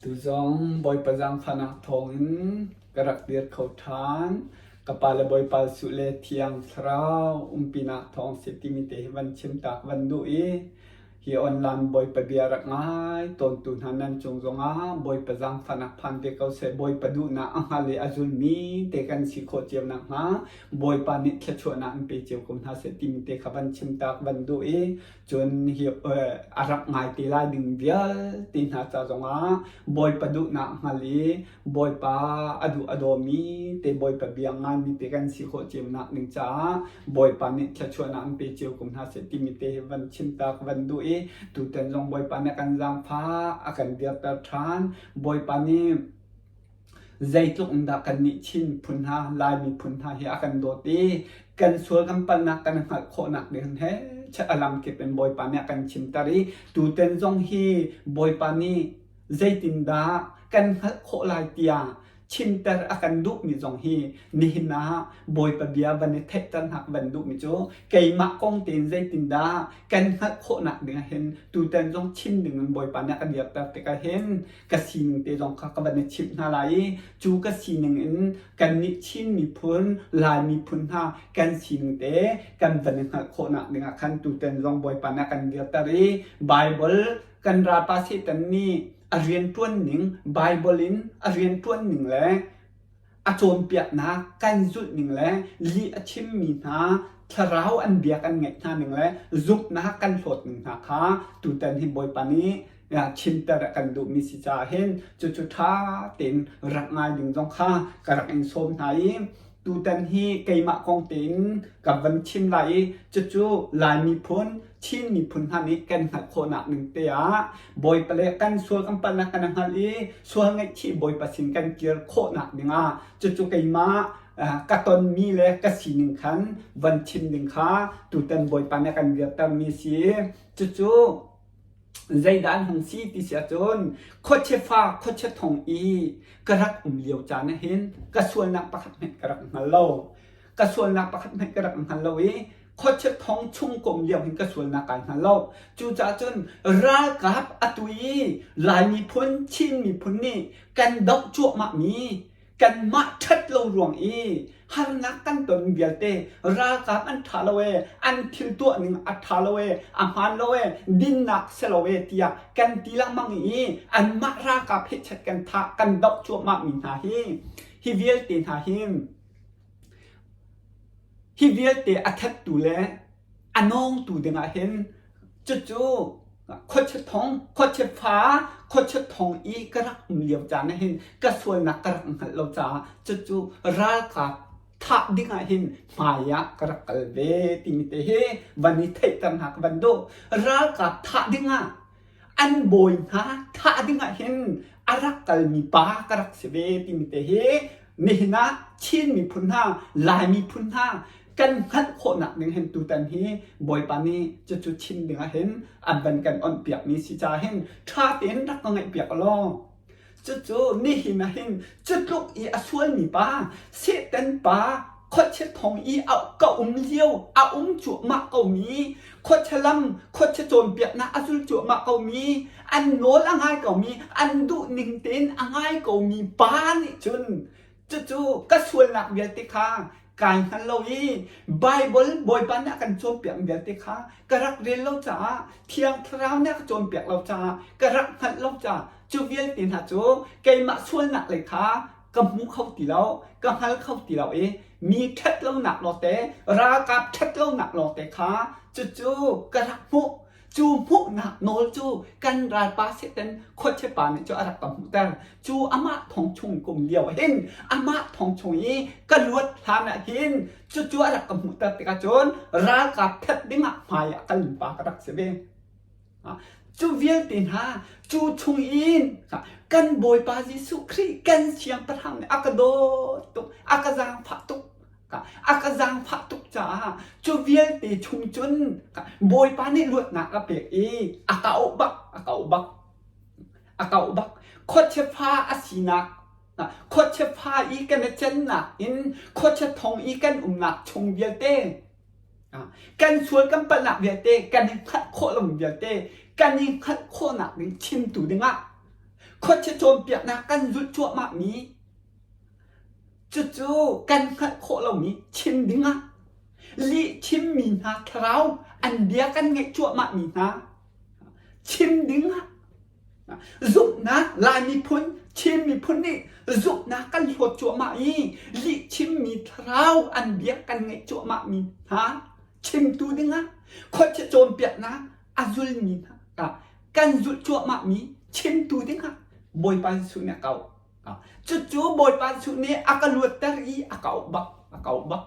Tuzong Bawipa zaangfahnak thawngin ka rak dir kho ṭhan. Ka pa le Bawipa Jesuh le Thiang Thlarau umpinak thawng si timi te hi van chim tak van duh i hi online Bawipa bia rak ngai tawntu hna nan cung zongah Bawipa zaangfahnak phan ve ko seh. Bawipa duhnak a hngal i a zulmi te kan si khawh cio nakhnga Bawipa nih thluachuahnak in pe cio ko hna seh timi te kha van chim tak van duh i Cun hi a rak ngai te lai ding vialte hna ca zongah Bawipa duhnak hngal i Bawipa a duh a dawmi te Bawipa bia ngaimi te kan si khawh cio-nak ding caah Bawipa nih thluachuahnak an pe cio ko hna seh timi te hi van chim ta ka van duh i tutan zong Bawipa nih a kan zaangfah a kan dirter ṭhan. Bawipa nih Zeitluk in dah kannih Chin phun hna, Lai miphun hna hi a kan dawt i kan sual kan palhnak kan hngalh khawhnak ding he a lamkip in Bawipa nih a kan chimter i tutan zong hi Bawipa nih zeitindah kan hngalh khawh lai tiah chimter a kan duhmi zong hi nihin ah Bawipa bia van i theihter hna ka van duhmi cu keimah kong tein zeitindah kan hngalh khawhnak ding ah hin tutan zong chim ding in Bawipa nih a ka dirter tikah hin ka sining te zong kha ka van i chimh hna lai i cu ka sining in kannih Chin miphun, Lai miphun hna kan sining te kan van i hngalh khawhnak dingah khan tutan zong Bawipa nih a kan dirter i Bible kan ralpa Satan nih a rianṭuan ning Bible in a rianṭuan ning le a cawnpiaknak kan zulh ning le lih a chimmi hna thlarau an bia kan ngaih hna ning le zumhnak kan hlawt ning hna kha tutan hi Bawipa nih chimter a kan duhmi si caah hin cucu ṭha tein rak ngai ding zong kha ka rak in sawm hna i tutan hi keimah kong tein ka van chim lai i cucu Lai miphun Chin miphun hna nih kan hngalh khawhnak ning te ah Bawipa le kan sual kan palhnak kan hngalh i sual ngaihchih Bawipa sin kan kir khawhnak dingah cucu keimah ka tonmi le ka sining khan van chim ding kha tutan Bawipa nih a kan dirtermi si. Cucu zeidah an hung si ti si ahcun khuachia fa khuachia thong i ka rak um lio caan ah hin ka sualnak pakhat hmanh ka rak hngal lo. Ka sualnak pakhat hmanh ka rak hngal lo i khuachia thong chung ka um lio hin ka sualnak kai hngal lo. Cucaah cun ralkap atu i Lai miphun, Chin miphun nih kan doh cuahmahmi kanmah ṭhat lo ruang i harnak kan ton vialte ralkap an ṭha lo ee, an thil tuah ning a ṭha lo ee, a hmaan lo ee, dinnak si lo ee tiah kan ti lengmang i anmah ralkap hehchet kan thah kan doh cuahmahmi hna hi hi vialte hna hi Hi vialte a thattu le a nawngtu dingah hin cucu khuachia thong, khuachia fa, khuachia thong i ka rak um lio caan ah hin ka sualnak ka rak hngalh lo caah cucu ralkap thah dingah hin hmai ah ka rak kal ve timi te hi van i theihter hna ka van duh. Ralkap thah dingah an bawi hna thah dingah hin a rak kalmi pa ka rak si ve timi te hi nihin ah Chin miphun hna Lai miphun hna kan hngalh khawhnak ding hin tutan hi Bawipa nih cucu chim dingah hin an van kan onh piakmi si caah hin ṭha tein rak ka ngaih piak law Cucu nihin ah hin cutluk i a sualmi pa, Satan pa, khuachia thong i a ka um lio, a um cuahmah komi, khuachia lam, khuachia cawnpiaknak a zul cuahmah komi, an nawl a ngai komi, an duh ning tein a ngai komi pa nih cun Cucu ka sualnak vialte kha kai hngal lo i Baibal Bawipa nih a kan cawnpiak vialte kha ka rak rel lo caah Thiang Thlarau nih a ka cawnpiak lo caah ka rak hngalh lo caah cu vialte hna cu keimah sualnak lei kha ka hmu kho ti lo ka hngal kho ti lo i mi ṭhat lonak lawngte ralkap ṭhat lonak lawngte kha cucu ka rak hmuh Cu hmuhnak nawl cu kan ralpa Satan khuachia nih cu a rak ka hmuhter. Cu amah thong chung kum lio hin amah thong chung i ka luat hlan ah hin cucu a rak ka hmuhter tikah cun ralkap that dingah hmai ah ka limpa ka rak si ve. Cu vialte hna cu chung in kan Bawipa Jesuh Khrih kan siangpahrang nih a ka dawt tuk, a ka zaangfah tuk. A ka zaangfah tuk caah cu vialte chung cun Bawipa nih luatnak a pek i a ka auh bak, a ka auh bak, a ka auh bak. Khuachia fa a sinak, khuachia fa i kan i cennak in khuachia thong i kan umnak chung vialte, kan sual kan palhnak vialte, kan i hngalh khawh lo vialte, kan i hngalh khawhnak ding chimtu dingah. Khuachia cawnpiaknak kan zulh cuahmahmi cucu kan hngalh khawh lomi chim dingah lih chimmi hna thlarau an bia kan ngaih cuahmahmi hna chim dingah zumhnak Lai miphun Chin miphun nih zumhnak kan hlawt cuahmah i lih chimmi thlarau an bia kan ngaih cuahmahmi hna chimtu dingah khuachia cawnpiaknak a zulmi hna kan zulh cuahmahmi chimtu dingah Bawipa Jesuh nih a kau. Cucu Bawipa Jesuh nih a ka luatter i a ka auh bak, a ka auh bak.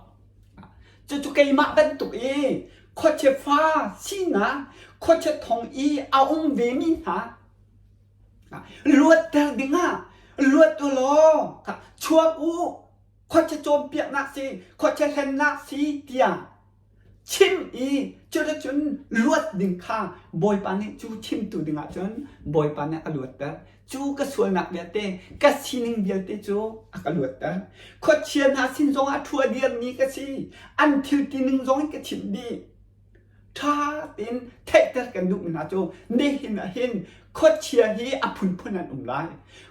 Cucu keimah bantuk i khuachia fa sinak, khuachia thong i a um vemi hna luatter dingah luat u law chuak u, khuachia cawnpiaknak si, khuachia hlennak si tiah chim i cuticun luat ding kha Bawipa nih cu chimtu dingah cun Bawipa nih a luatter. Cu ka sualnak vialte, ka sining vialte cu a ka luatter. Khuachia hna sin zongah ṭhu a dirmi ka si. An thil tining zong in ka chimh dih. Ṭha tein theihter kan duhmi hna cu nihin ah hin khuachia hi a phunphun an um lai.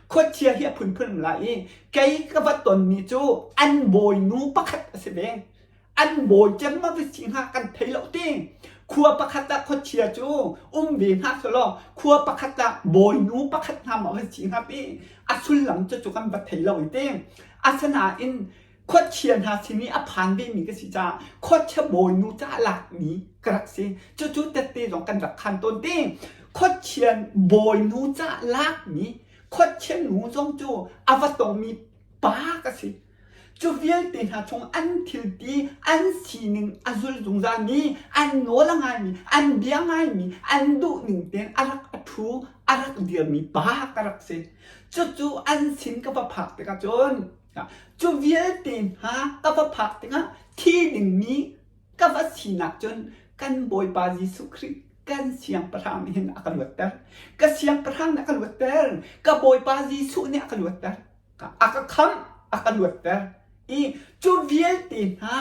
Khuachia hi a phunphun um lai i kei ka va tonmi cu an bawinu pakhat a si ve. An bawi cem ma va si hnga kan thei lo ti. Khua pakhat ah khuachia cu um ve hna selaw khua pakhat ah bawinu pakhat hna ma va si hnga ti. A sullam cu cu kan va thei lo i ti. Asinain khuachia hna sin i a phan vemi ka si caah khuachia bawinu ca lakmi ka rak si. Cucu tette zong kan rak khan tawn ti. Khuachia bawinu ca lakmi khuachia nu zong cu a va tongmi pa ka si. Cu vialte hna chung an thilti, an sining a zul zungzalmi, an nawl a ngaimi, an bia ngaimi, an duhning tein a rak a ṭhu, a rak dirmi pa ka rak si. Cucu an sin ka va phak tikah cun, cu vialte hna ka va phak tikah thi dingmi ka va sinak cun kan Bawipa Jesuh Khrih kan Siangpahrang nih hin a ka luatter. Ka Siangpahrang nih a ka luatter. Ka Bawipa Jesuh nih a ka luatter. A ka khamh, a ka luatter i cu vialte hna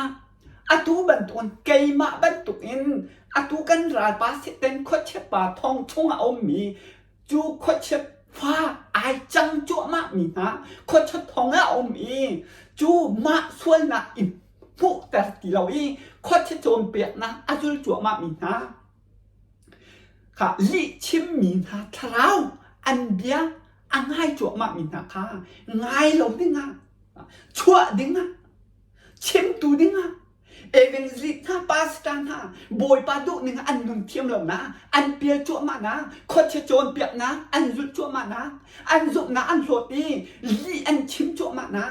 atu bantukin keimah bantukin atu kan ralpa Satan khuachia pa thong chungah a ummi cu khuachia fa ai cang cuahmahmi hna khuachia thong ah a um i cu mah sualnak i hmuhter ti lo i khuachia cawnpiaknak a zul cuahmahmi hna kha lih chimmi hna thlarau an bia a ngai cuahmahmi hna kha ngai lo dingah chuah dingah chimtu dingah evangelist hna pastor hna bawipa duh ning an nun thiam lo na an pial cuahmah na khuachia cawnpiak na an zulh cuahmah na an zumhnak an hlawt i lih an chim cuahmah na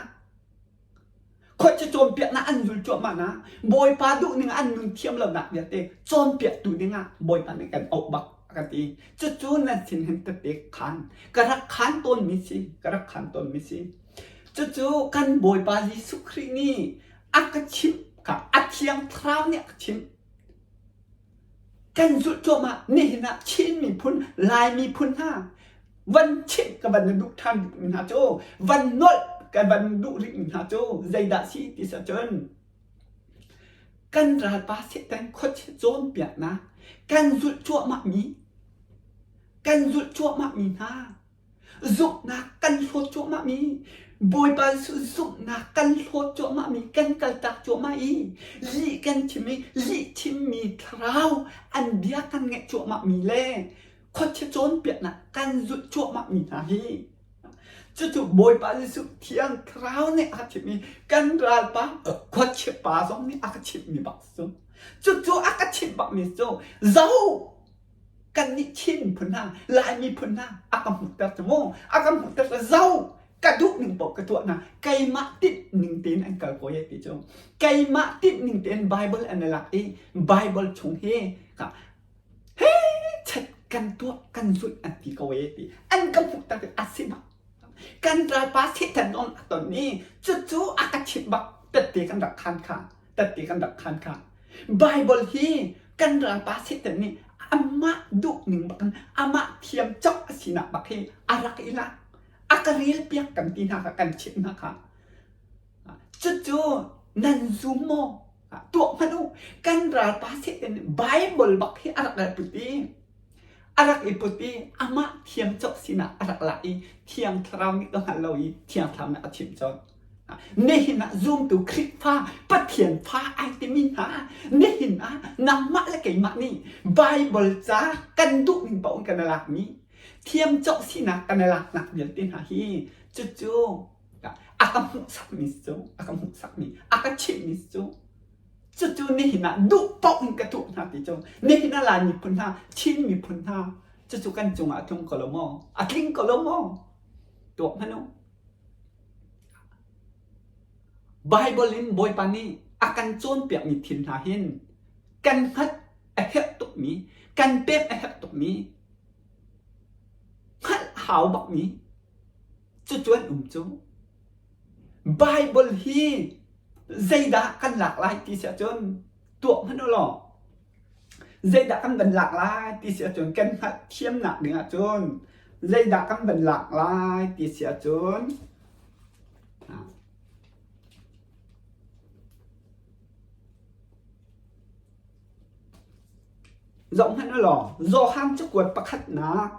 Khuachia cawnpiaknak an zul cuahmah na Bawipa duh ning an nun thiam lonak vialte cawnpiaktu dingah Bawipa nih kan auh bak a ka ti. Cucu nan sin hin tette khan ka rak khan tawnmi si ka rak khan tawnmi si. Cucu kan Bawipa Jesuh Khrih nih a ka chimh ka a thiang thlarau nih a ka chimh. Kan zulh cuahmah nihin ah Chin miphun Lai miphun hna van chimh ka van duh ṭhan mi hna cu van nolh ka van duh rih mi hna cu zeidah si ti si ahcun kan ralpa Satan khuachia cawnpiaknak kan zulh cuahmah mi kan zulh cuahmah mi hna Zumhnak kan hlawt cuahmahmi, Bawipa Jesuh zumhnak kan hlawt cuahmahmi, kan kaltak cuahmah i lih kan chim i lih chimmi thlarau an bia kan ngaih cuahmahmi le khuachia cawnpiaknak kan zulh cuahmahmi hna hi cucu Bawipa Jesuh thiang thlarau nih a ka chimh i kan ralpa khuachia pa zong nih a ka chimhmi bak cu. Cucu a ka chimh bakmi cu zoh Kannih Chin miphun hna, Lai miphun hna a ka hmuhter cu mu. A ka hmuhter cu zo ka duh ning paoh ka tuah hna. Keimah tinh ning tein an kal ko ye ti cu. Keimah tinh ning tein Bible an i lak i Bible chung hi he chet kan tuah kan zulh an ti ko ye ti. An ka hmuhter a si bak. Kan ralpa Satan on a ton i cucu a ka chimh bak tette kan rak khan kha. Tette kan rak khan kha. Bible hi kan ralpa Satan nih amah duh ning bak in amah thiam cawk a sinak bak hi a rak i lak. A ka rel piak kan ti hna kha kan chimh hna kha. Cucu nan zum maw? Tuah hmanh u. Kan ralpa Satan nih Bible bak hi a rak ral put i. A rak i put i amah thiam cawk sinak a rak lak i Thiang Thlarau nih ka hngal lo i Thiang Thlarau nih a chimh colh. Nihin ah zumtu Khrihfa Pathian fa ai timi hna nihin ah nangmah le keimah nih Baibal ca kan duh ning paoh in kan i lakmi thiam cawk sinak kan i laknak vialte hna hi cucu a ka hmuhsakmi cu a ka hmuhsakmi a ka chimhmi cu cucu nihin ah duh paoh in ka tuah hna ti cu nihin ah Lai miphun hna Chin miphun hna cucu kan cungah a tlung ko lo maw a tling ko lo maw tuak hmanh u Baibal in Bawipa nih a kan cawnpiakmi thil hna hin kan hngalh a herh tukmi kan pek a herh tukmi hngalh hau bakmi cucu an um cu. Baibal hi zeidah kan lak lai ti si ahcun tuak hmanh u law zeidah kan van lak lai ti si ahcun kan hngalhthiamnak ding ahcun zeidah kan van lak lai ti si ahcun Zohhmanh u law, Johan cakuat pakhatnak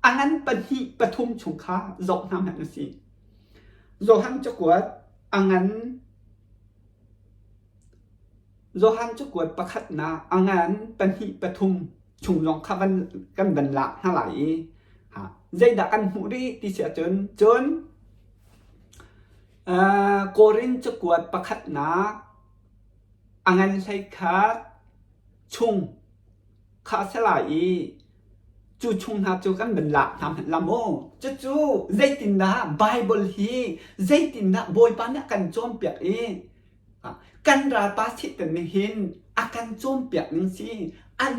a ngan pahnih pathum chung kha zoh hna hmanh u sih. Johan cakuat a ngan Johan cakuat pakhatnak a ngan pahnih pathum chung zong kha van, kan van lak hna lai i ha, zeidah kan hmuh rih ti si ahcun cun uh, Korin cakuat pakhatnak A ngan 11 chung kha a si lai i cu chung hna cu kan van lak hna hmanh la maw? Cucu zeitindah Baibal hi zeitindah Bawipa nih a kan cawnpiak i kan ralpa Satan nih hin a kan cawnpiak ning si an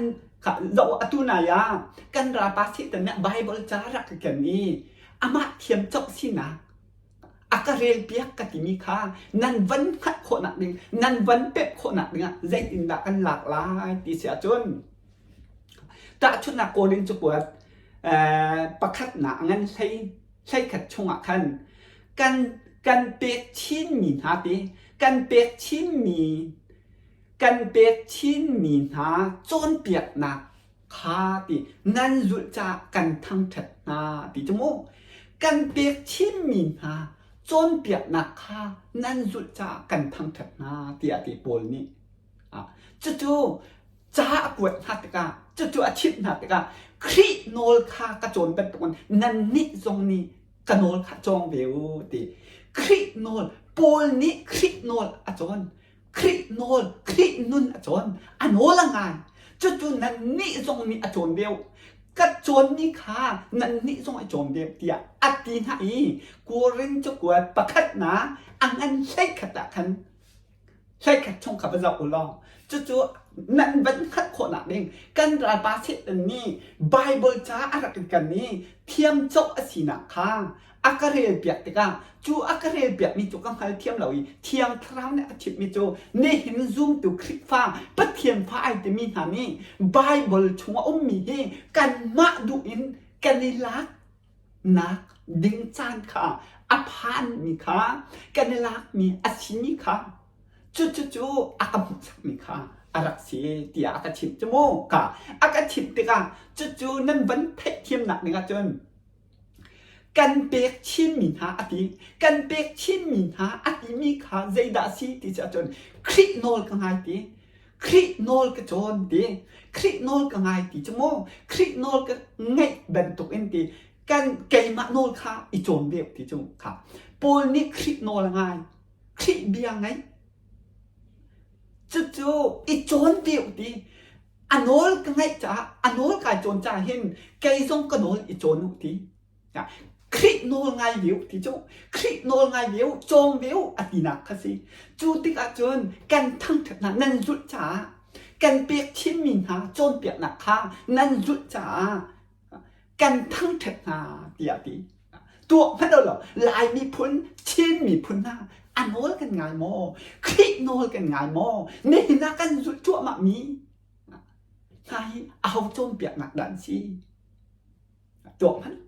zoh atu nai ah kan ralpa Satan nih Baibal ca rak ka ken i amah thiam cawk sinak a ka relpiak ka timi kha nan van hngalh khawhnak ding nan van pemh khawhnak dingah zeitindah kan lak lai ti si ahcun tahchunhnak Korin cakuat pakhatnak ngan hlei hleikhat chungah khan kan kan pek chinmi hna ti kan pek chinmi kan pek chinmi hna cawnpiaknak kha ti nan zulh caah kan thangṭhat hna ti cu mu kan pek chinmi hna cawnpiaknak kha nan zulh caah kan thangṭhat hna tiah ti Paul nih cucu ca a kuat hna tikah cucu a chimh hna tikah Khrih nawl kha ka cawn bantukin nannih zong nih ka nawl kha cawng ve u ti Khrih nawl Paul nih Khrih nawl a cawn Khrih nawl, Khrih nun a cawn. A nawl a ngai. Cucu nannih zong nih a cawn ve u. Ka cawnmi kha nannih zong a cawn ve tiah a ti hna i Korin cakuat pakhatnak a ngan 11 ah khan 11 chung kha va zoh u law cucu nan van hngalh khawhnak ding kan ralpa Satan nih Baibal ca a rak in kan i thiam cawk a sinak kha a ka relpiak tikah cu a ka relpiakmi cu ka hngalthiam lo i Thiang Thlarau nih a chimhmi cu nihin zumtu Khrihfa Pathian fa ai timi hna nih Baibal chung a ummi hi kanmah duh in kan i lak nak ding caan kha a phanmi kha kan i lakmi a simi kha cucu a ka hmuhsakmi kha a rak si tiah a ka chimh cu mu ka a ka chimh tikah cucu nan van theihthiamnak ding ahcun Kan pek chinmi hna a ti. Kan pek chinmi hna a timi kha zeidah a si ti si ahcun Khrih nawl ka ngai ti. Khrih nawl ka cawn ti. Khrih nawl ka ngai ti cu mu. Khrih nawl ka ngaih bantuk in ti. Kan keimah nawl kha i cawn ve ti cu kha. Paul nih Khrih nawl a ngai. Khrih bia ngaih. Cucu i cawn ve ti. A nawl ka ngaih caah a nawl kai cawn caah hin kei zong ka nawl i cawn u ti. Khrih nawl ngai ve u ti cu Khrih nawl ngai ve u cawng ve u a tinak kha si. Cu tikah cun kan thangṭhatnak nan zulh caah kan pek chinmi hna cawnpiaknak kha nan zulh caah kan thangṭhat hna tiah a ti. Tuah hmanh lo Lai miphun, Chin miphun hna a nawl kan ngai maw? Khrih nawl kan ngai maw? Nihin ah kan zulh cuahmah mi hna hi aho cawnpiaknak dah an si? Tuah hmanh.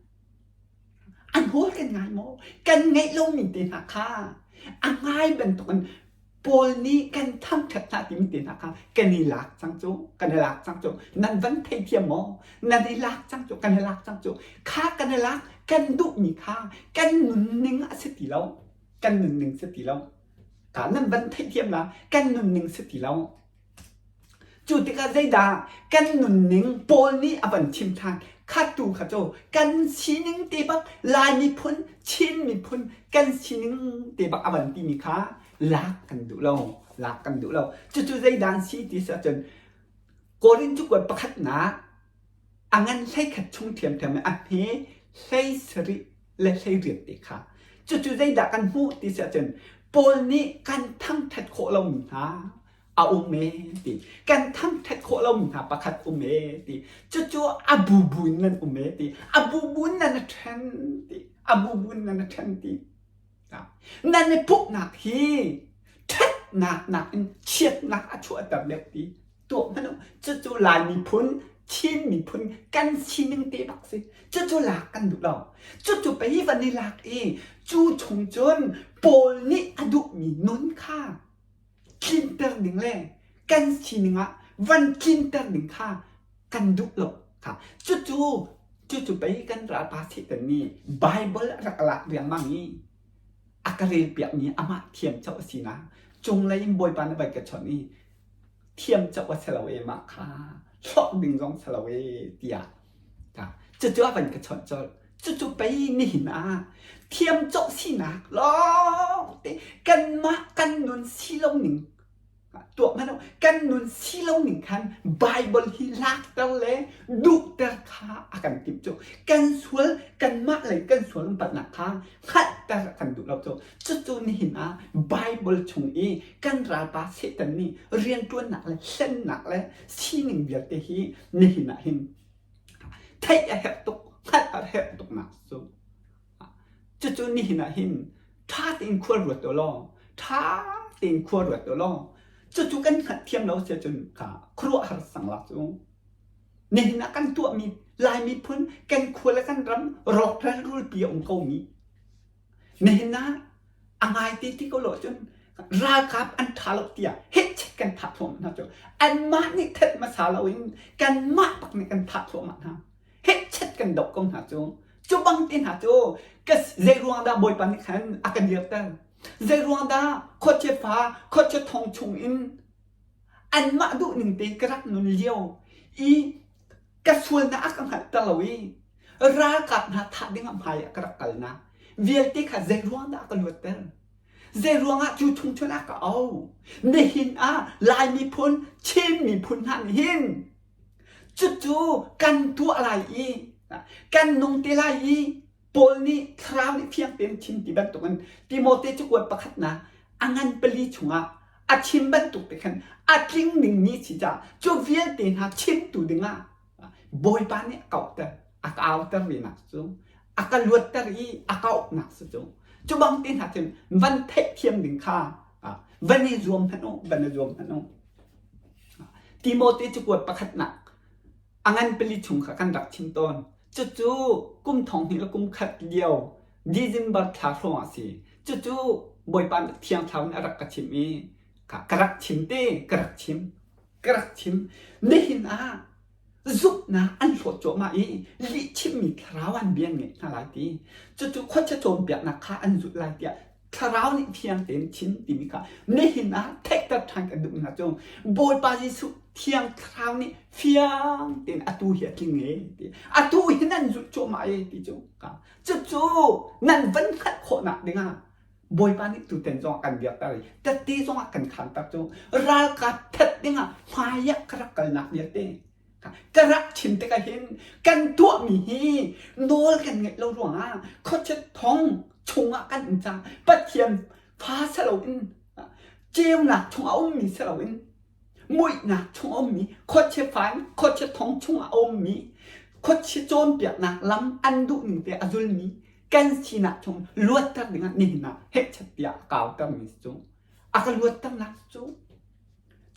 A nawl kan ngai maw? Kan ngeih lomi te hna kha a ngai bantukin. Paul nih kan thangṭhat hna timi te hna kha kan i lak cang cu, kan i lak cang cu. Nan van theithiam maw? Nan i lak cang cu, kan i lak cang cu. Kha kan i lak, kan duhmi kha kan nunning a si ti lo. Kan nunning si ti lo. Ka nan van theihthiam la, kan nunning si ti lo. Cu tikah zeidah kan nunning Paul nih a van chim ṭhan? Kha tu kha cu kan sining te bak Lai miphun, Chin miphun kan sining te bak a van timi kha lak kan duh lo. Lak kan duh lo. Cucu zeidah an si ti si ahcun Korin cakuat pakhatnak a ngan 11 chung ṭhiamṭhiam i a hme 17 le 18 te kha. Cucu zeidah kan hmuh ti si ahcun Paul nih kan thangṭhat khawh lomi hna a um ee ti. Kan thangṭhat khawh lomi hna pakhat um ee ti. Cucu a bubu in nan um ee ti. A bubu in nan i ṭhen ti. A bubu in nan i ṭhen ti. Nan i pumhnak hi ṭhatnak nakin chiatnak a chuahter deuh ti. Tuah hmanh u. Cucu Lai miphun, Chin miphun kan sining te bak si. Cucu lak kan duh lo. Cucu pei van i lak i cu chung cun Paul nih a duhmi nun kha tlinter ding le kan sining ah van tlinter ding kha kan duh lo kha. Cucu cucu pei kan ralpa Satan nih Bible a rak lak riangmang i a ka relpiakmi amah thiam coh a sinak cunglei in Bawipa nih vai ka chawnh i thiam coh a si lo e mah kha hlawk ding zong si lo e tiah cucu a van ka chawnh colh. Cucu pei nihin ah thiam cawh sinak lawng te kanmah kan nun si lo ning tuah hmanh u kan nun si lo ning khan Bible hi lakter le duhter kha a kan timh cu kan sual kanmah lei kan sual patnak kha hngalhter a kan duh lo cu cucu nihin ah Bible chung i kan ralpa Satan nih rianṭuannak le hlennak le sining vialte hi nihin ah hin theih a herh tuk hngalh a herh tuk nak cu cucu nihin ah hin ṭha tein khua ruat u law ṭha tein khua ruat u law cucu kan hngalhthiam lo si ahcun kha khuaruahhar sang lak cu nihin ah kan tuahmi Lai miphun kan khua le kan ram rawkral rulpi a um ko mi Nihin ah a ngaite ti ko lo ahcun ralkap an ṭha lo tiah hehchet kan thah thluahmah hna cu anmah nih that hmasa loin kanmah bak nih kan thah thluahmah hna. Hehchet kan doh ko hna cu. Cu bang te hna cu ka zei ruang dah Bawipa nih khan a kan dirter? Zei ruang dah khuachia fa, khuachia thong chung in anmah duhning te ka rak nun lio i ka sualnak a ka hngalhter lo i ralkap hna thah dingah hmai ah ka rak kalnak vialte kha zei ruang dah a ka luatter? Zei ruangah cu chung cun a ka auh? Nihin ah Lai miphun, Chin miphun hna nih hin cucu kan tuah lai i kan nung te lai i Paul nih thlarau nih fiang tein chim ti bantukin Timote cakuat pakhatnak a ngan pali chungah a chim bantuk te khan a tling dingmi si caah cu vialte hna chimtu dingah Bawipa nih a kauhter, a ka auter venak cu a ka luatter i a ka uknak si cu. Cu bang te hna cun van theihthiam ding kha van i zuam hmanh u, van i zuam hmanh u. Timote cakuat pakhatnak a ngan pali chung kha kan rak chim tawn. Cucu kum thong hnih le kum khat lio December thla hrawng ah a si. Cucu Bawipa nih Thiang Thlarau nih a rak ka chimh i ka rak chim te, ka rak chim, ka rak chim. Nihin ah zumhnak an hlawt cuahmah i lihchimmi thlarau an bia an ngeih hna lai ti. Cucu khuachia cawnpiaknak kha an zulh lai tiah Thlarau nih thiang tein chim timi kha nihin ah theihter ṭhan kan duh hna cu Bawipa Jesuh Thiang Thlarau nih fiang tein atu hi a tling e ti atu hi nan zulh cuahmah e ti cu cucu nan van hngalh khawhnak dingah Bawipa nih tutan zong kan biakter i tette zongah kan khanter cu ralkap that dingah hmai ah ka rak kalnak vialte Ka rak chim tikah hin kan tuahmi hi nawl kan ngeih lo ruangah khuachia thong chungah kan um caah Pathian fa si loin ceunak chungah a ummi si loin muihnak chung a ummi khuachia fa in khuachia thong chungah a ummi khuachia cawnpiaknak lam an duhning te a zulmi kan sinak chung luatter dingah nihin ah hehchat tiah a kautermi cu a ka luatternak cu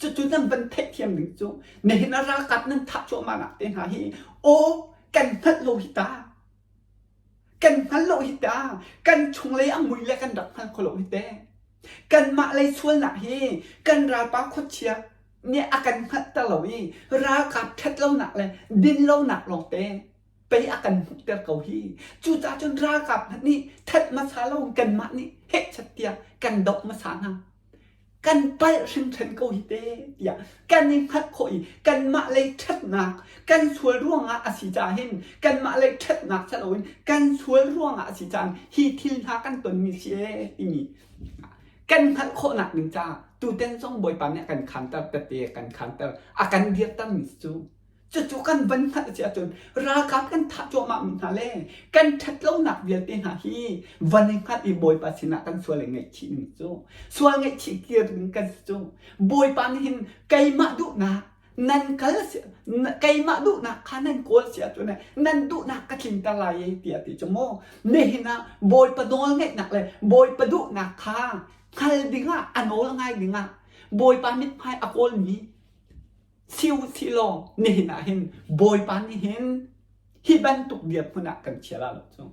Cucu nan van theihthiam ding cu nihin ah ralkap nan thah cuahmah nak te hna hi aw kan hngalh lo hi ta kan hngal lo hi ta kan chunglei a mui le kan rak hngal kho lo hi te. Kanmah lei sualnak hi kan ralpa khuachia nih a kan hngalhter lo i ralkap ṭhatlonak le dinlonak lawngte pei a kan hmuhter ko hi. Cucaah cun ralkap hmanh nih that hmasa lo in kanmah nih hehchat tiah kan doh hmasa hna. Kan palh hringhran ko hi te tiah kan i hngalh khawh i kanmah lei ṭhatnak kan sual ruangah a si caah hin kanmah lei ṭhatnak si loin kan sual ruangah a si caah hi thil hna kan tonmi si ee timi kan hngalh khawhnak ding caah tuten zong Bawipa nih a kan khanter tete a kan khanter a kan dirtermi cu Cucu kan van hngalh si ahcun ralkap kan thah cuahmah mi hna le kan ṭhatlonak vialte hna hi van i hngalh i Bawipa sinah kan sual i ngaihchih ding cu sual ngaihchih kir ding kan si cu Bawipa nih hin keimah duhnak nan kal si keimah duhnak kha nan kawl si ahcun nan duhnak ka tlinter lai i tiah ti cu mu nihin ah Bawipa nawl ngeihnak le Bawipa duhnak kha hngal dingah a nawl ngai dingah Bawipa mithmai a kawlmi Si u sih law nihin ah hin Bawipa nih hin hi bantuk dirhmun ah kan chia la lo cu.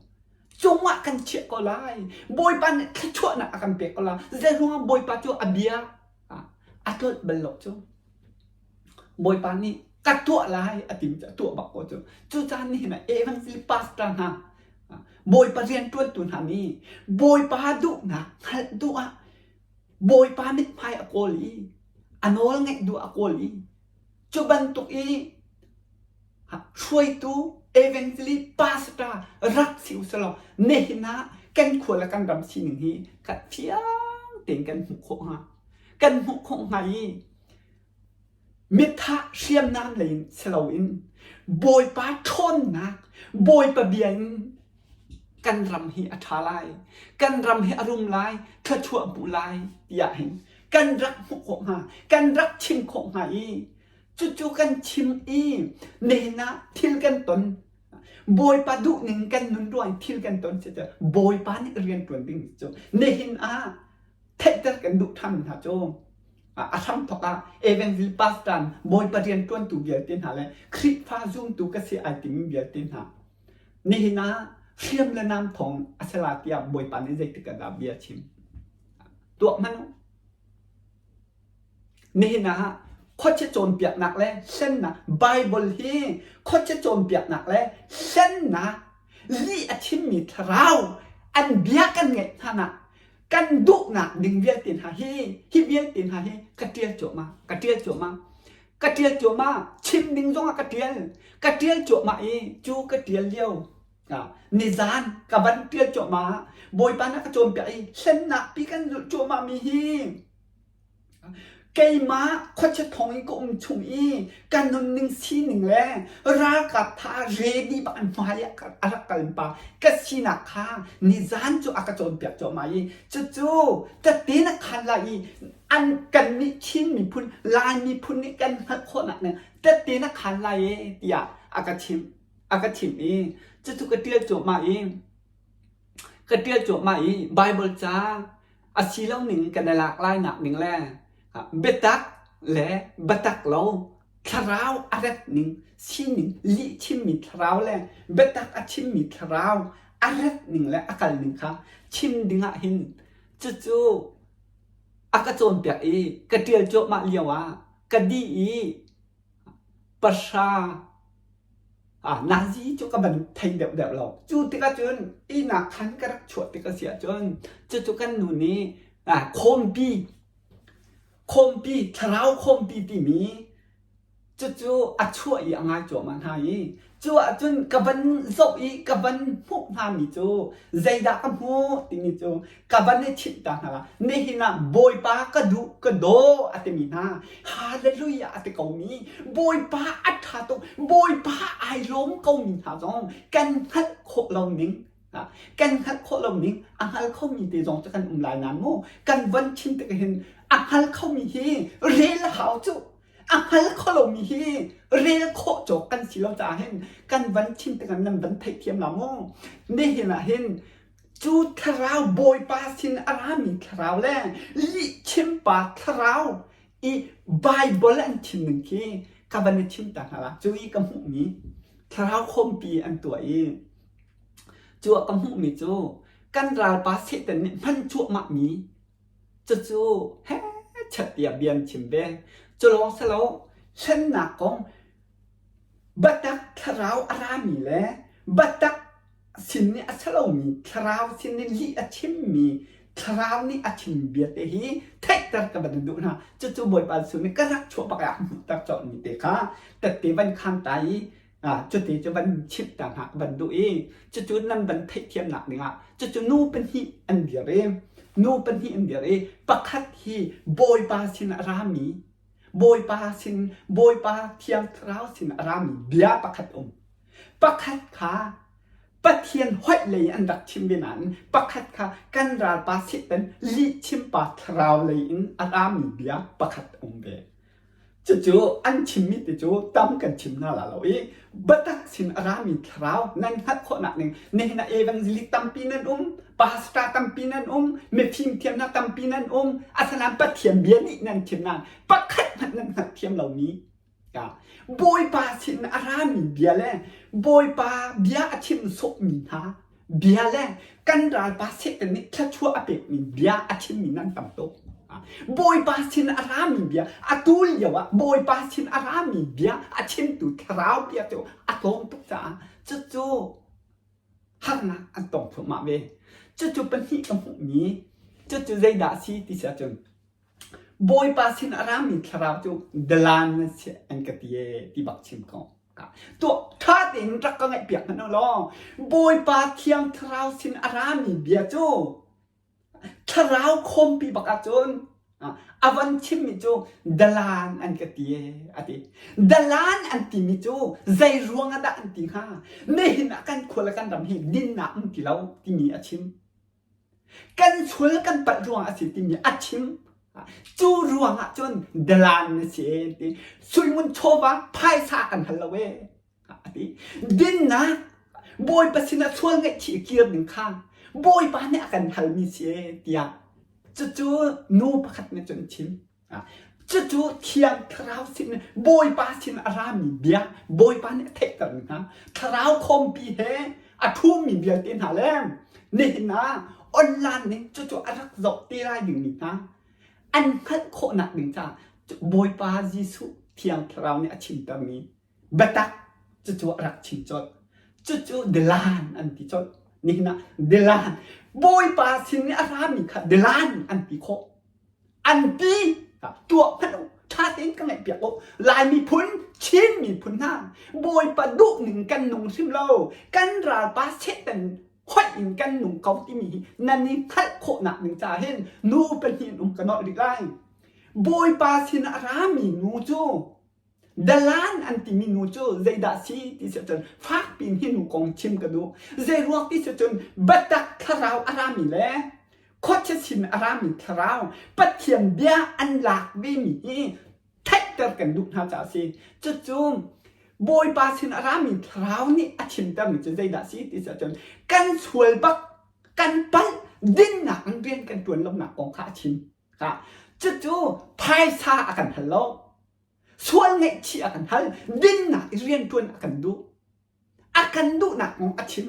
Cungah kan chiah ko lai. Bawipa nih thluachuahnak a kan pek ko lai. Zeiruangah Bawipa cu a bia a tlolh bal lo cu. Bawipa nih ka tuah lai a timi cu a tuah bak ko cu. Cucaah nihin ah evangelist pastor hna Bawipa rianṭuantu hna nih Bawipa duhnak hngalh duh ah Bawipa mithmai a kawl i a nawl ngaih duh a kawl i cu bantuk i hruaitu evangelist pastor rak si u selaw nihin ah kan khua le kan ram sining hi khat fiang tein kan hmuh khawh hnga. Kan hmuh khawh hnga i mithah hriamnam lei in si loin Bawipa ṭhawnnak Bawipa bia in kan ram hi a ṭha lai, kan ram hi a rum lai, thluachuah hmuh lai tiah hin kan rak hmuh khawh hnga, kan rak chim khawh hnga i cucu kan chim i nihin ah thil kan ton Bawipa duhning kan nun ruang thil kan ton si cu Bawipa nih rian ṭuan ding cu nihin ah theihter kan duh ṭhan hna cu a hramthawk ah Evangelist pastor Bawipa rian ṭuantu vialte hna le Khrihfa zumtu ka si ai timi vialte hna nihin ah hriam le nam thawng a si la tiah Bawipa nih zeitik ah dah bia chim tuah hmanh u nihin ah khuachia cawnpiaknak le hlennak Bible hi khuachia cawnpiaknak le hlennak lih a chimmi thlarau an bia kan ngaih hna nak kan duhnak ding vialte hna hi hi vialte hna hi ka ṭial cuahmah ka ṭial cuahmah ka ṭial cuahmah chim ding zongah ka ṭial ka ṭial cuahmah i cu ka ṭial lio nizan ka van ṭial cuahmah Bawipa na ka cawnpiak i hlennak pi kan zulh cuahmah mi hi Keimah khuachia thawng in ka um chung i ka nunning sining le ralkap tha ready bak in hmai ah a rak kal pa ka sinak kha nizan cu a ka cawnpiak cuahmah i cucu tete na khan lai i an kannih Chin miphun Lai miphun nih kan hngalh khawhnak ning tete na khan lai e tiah a ka chimh a ka chimh i cucu ka ṭial cuahmah i ka ṭial cuahmah i Bible ca a si lo ning kan i lak lai nak ning le biatak le biatak lo thlarau a rat ning sining lih chimmi thlarau le biatak a chimmi thlarau a rat ning le a kal ning kha chim ding ah hin cucu a ka cawnpiak i ka ṭial cuahmah lio ah ka dih i pahra Nazi cu ka van thei deuhdeuh lo. Cu tikah cun ihnak khan ka rak chuah tik a si ahcun cucu kan nu nih khawmpi khawmpi thlarau khawmpi timi cucu a chuah i a ngai cuahmah hna i cu ahcun ka van zoh i ka van hmuh hna mi cu zeidah ka hmuh timi cu ka van i chimh ta hna la nihin ah Bawipa ka duh ka daw a timi hna Hallelujah a ti komi Bawipa a ṭha tuk Bawipa ai lawm komi hna zong kan hngalh khawh lo ning kan hngalh khawh lo ning a hngal khomi te zong cu kan um lai nain mu kan van chim tik hin a hngal khomi hi rel hau cu a hngal kho lomi hi rel khawh cawk kan si lo caah hin kan van chim tikah nan van theihthiam la mu nihin ah hin Cu thlarau Bawipa sin a rami thlarau le lihchimpa thlarau i Baibal an chim ning khi ka van i chim ta hna la. Cu i ka hmuhmi thlarau khawmpi an tuah i cu ah ka hmuhmi cu kan ralpa Satan nih hman cuahmahmi. Cucu hechet tiah bia an chim ve. Cu lawng si lo, hlennak kong biatak thlarau a rami le biatak sin nih a si lomi thlarau sin nih lih a chimmi thlarau nih a chim bia te hi theihter ka van duh hna. Cucu Bawipa Jesuh nih ka rak chuah bak ah hmuhter colhmi te kha tette van khan ta i cuti cu van chimh ta hna ka van duh i cucu nan van theihthiamnak dingah cucu nu pahnih an dir i nu pahnih an dir i pakhat hi Bawipa sin a rami Bawipa sin Bawipa Thiang Thlarau sin a rami bia pakhat um pakhat kha Pathian hoih lei an rak chim ve nain pakhat kha kan ralpa Satan lihchimpa thlarau lei in a rami bia pakhat um ve. Cucu an chimmi ti cu tam kan chim hna la lo i biatak sin a rami thlarau nan hngalh khawhnak ning nihin ah evangelik tampi nan um, pastor tampi nan um, mifim thiam hna tampi nan um, asinain Pathian bia nih nan chim nain pakhat hmanh nan hngalhthiam lomi Bawipa sin a rami bia le Bawipa bia a chim sawhmi hna bia le kan ralpa Satan nih thluachuah a pekmi bia a chimmi nan tam tuk. Bawipa sin a rami bia atu lio ah Bawipa sin a rami bia a chimtu thlarau bia cu a tlawm tuk caah cucu harnak an tong thluahmah ve. Cucu pahnih ka hmuhmi cucu zeidah a si ti si ahcun Bawipa sin a rami thlarau cu dalan nan si an ka ti ee ti bak chim ko. Tuah ṭha tein rak ka ngaihpiak hmanh u law Bawipa Thiang Thlarau sin a rami bia cu thlarau khawmpi bak ahcun a van chimmi cu dalan an ka ti ee a ti. Dalan an timi cu zei ruang ah dah an ti hnga? Nihin ah kan khua le kan ram hi dinnak um ti lo timi a chim. Kan sual kan palh ruangah a si timi a chim. Cu ruangah cun dalan na si e ti. Suimun chawva phaisa kan hal lo e a ti. Dinnak Bawipa sinah sual ngaihchih kir ding kha Bawipa nih a kan halmi si e tiah cucu nu pakhat nih cun a chim. Cucu Thiang Thlarau sin Bawipa sin a rami bia Bawipa nih a theihtermi hna Thlarau khawmpi he a ṭhumi vialte hna le nihin ah online nih cucu a rak zoh te lai dingmi hna an hngalh khawhnak ding caah Bawipa Jesuh Thiang Thlarau nih a chimtermi biatak cucu a rak chim colh. Cucu dalan an ti colh. Nihin ah dalan Bawipa sin i a rami kha dalan an ti khawh. An ti tuah hmanh u ṭha tein ka ngaihpiak u Lai miphun Chin miphun hna Bawipa duh ning kan nung hrim lo kan ralpa Satan hoih in kan nung ko timi hi nan i hngalh khawhnak ding caah hin nu pahnih in um ka nolh rih lai Bawipa sin a rami nu cu Dalan an timi nu cu zeidah si ti si ahcun fakpi in hi nu kong chim ka duh. Zeiruang ti si cun biatak thlarau a rami le khuachia sin a rami thlarau Pathian bia an lak vemi hi theihter kan duh hna caah a si. Cucu Bawipa sin a rami thlarau nih a chimtermi cu zeidah si ti si ahcun kan sual bak, kan palh, dinnak in rian kan ṭuan lonak kong kha a chim. Cucu phaisa a kan hal lo. Sual ngaihchih a kan hal. Dinnak i rianṭuan a kan duh. A kan duhnak kong a chim.